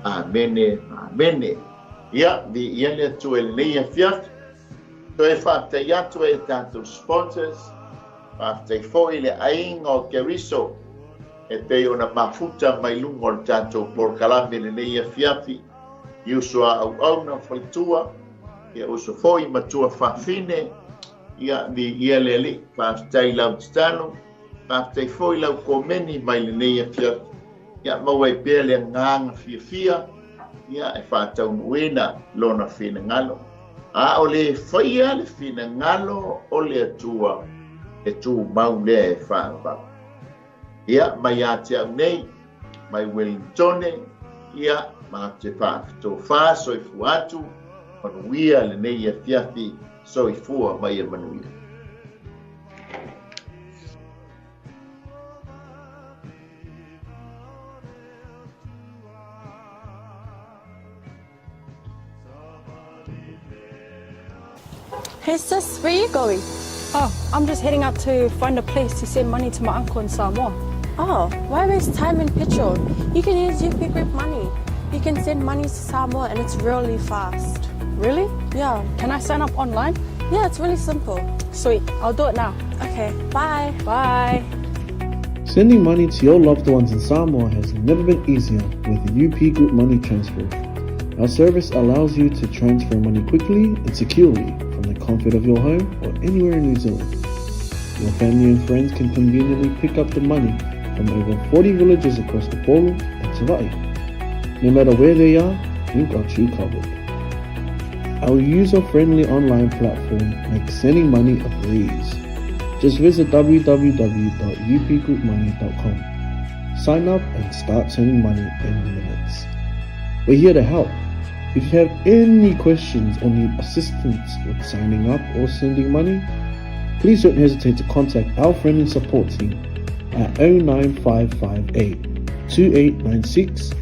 Amene, amene. Ia, viia le Atua i lenei afiafi. Toe faafetai atu ai i tatou sponsors, faafetai foi i le aiga o Keriso e pei ona mafuta mai luga o le tatou polokalame i lenei afiafi, i uso a auauna faletua, ia uso foi matua fafine, ia viia le Alii. Faafetai i lau tatalo, faafetai foi i lau komeni mai lenei afiafi. Ia maua ai pea le agaga fiafia ia e faataunuuina lona finagalo. A o le faia le finagalo o le Atua, e tumau lea e faavavau. Ia, mai ia te au nei, mai Wellingtone, ia, ma te faafitofa soifua atu, manuia lenei afiafi, soifua ma ia manuia. Hey sis, where are you going? Oh, I'm just heading out to find a place to send money to my uncle in Samoa. Oh, why waste time and petrol? You can use UP Group Money. You can send money to Samoa and it's really fast. Really? Yeah. Can I sign up online? Yeah, it's really simple. Sweet, I'll do it now. Okay, bye. Bye. Sending money to your loved ones in Samoa has never been easier with UP Group Money Transfer. Our service allows you to transfer money quickly and securely from the comfort of your home or anywhere in New Zealand. Your family and friends can conveniently pick up the money from over 40 villages across the Upolu and Savai'i. No matter where they are, we've got you covered. Our user-friendly online platform makes sending money a breeze. Just visit www.upgroupmoney.com. Sign up and start sending money in minutes. We're here to help. If you have any questions or need assistance with signing up or sending money, please don't hesitate to contact our friendly support team at 09558 2896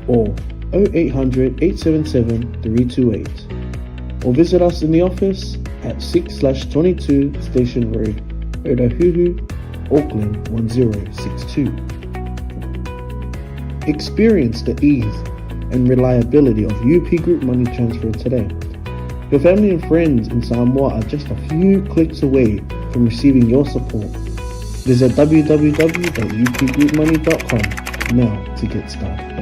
or 0800 877 328 or visit us in the office at 6/22 Station Road, Otahuhu, Auckland 1062. Experience the ease and reliability of UP Group Money Transfer today. Your family and friends in Samoa are just a few clicks away from receiving your support. Visit www.upgroupmoney.com now to get started.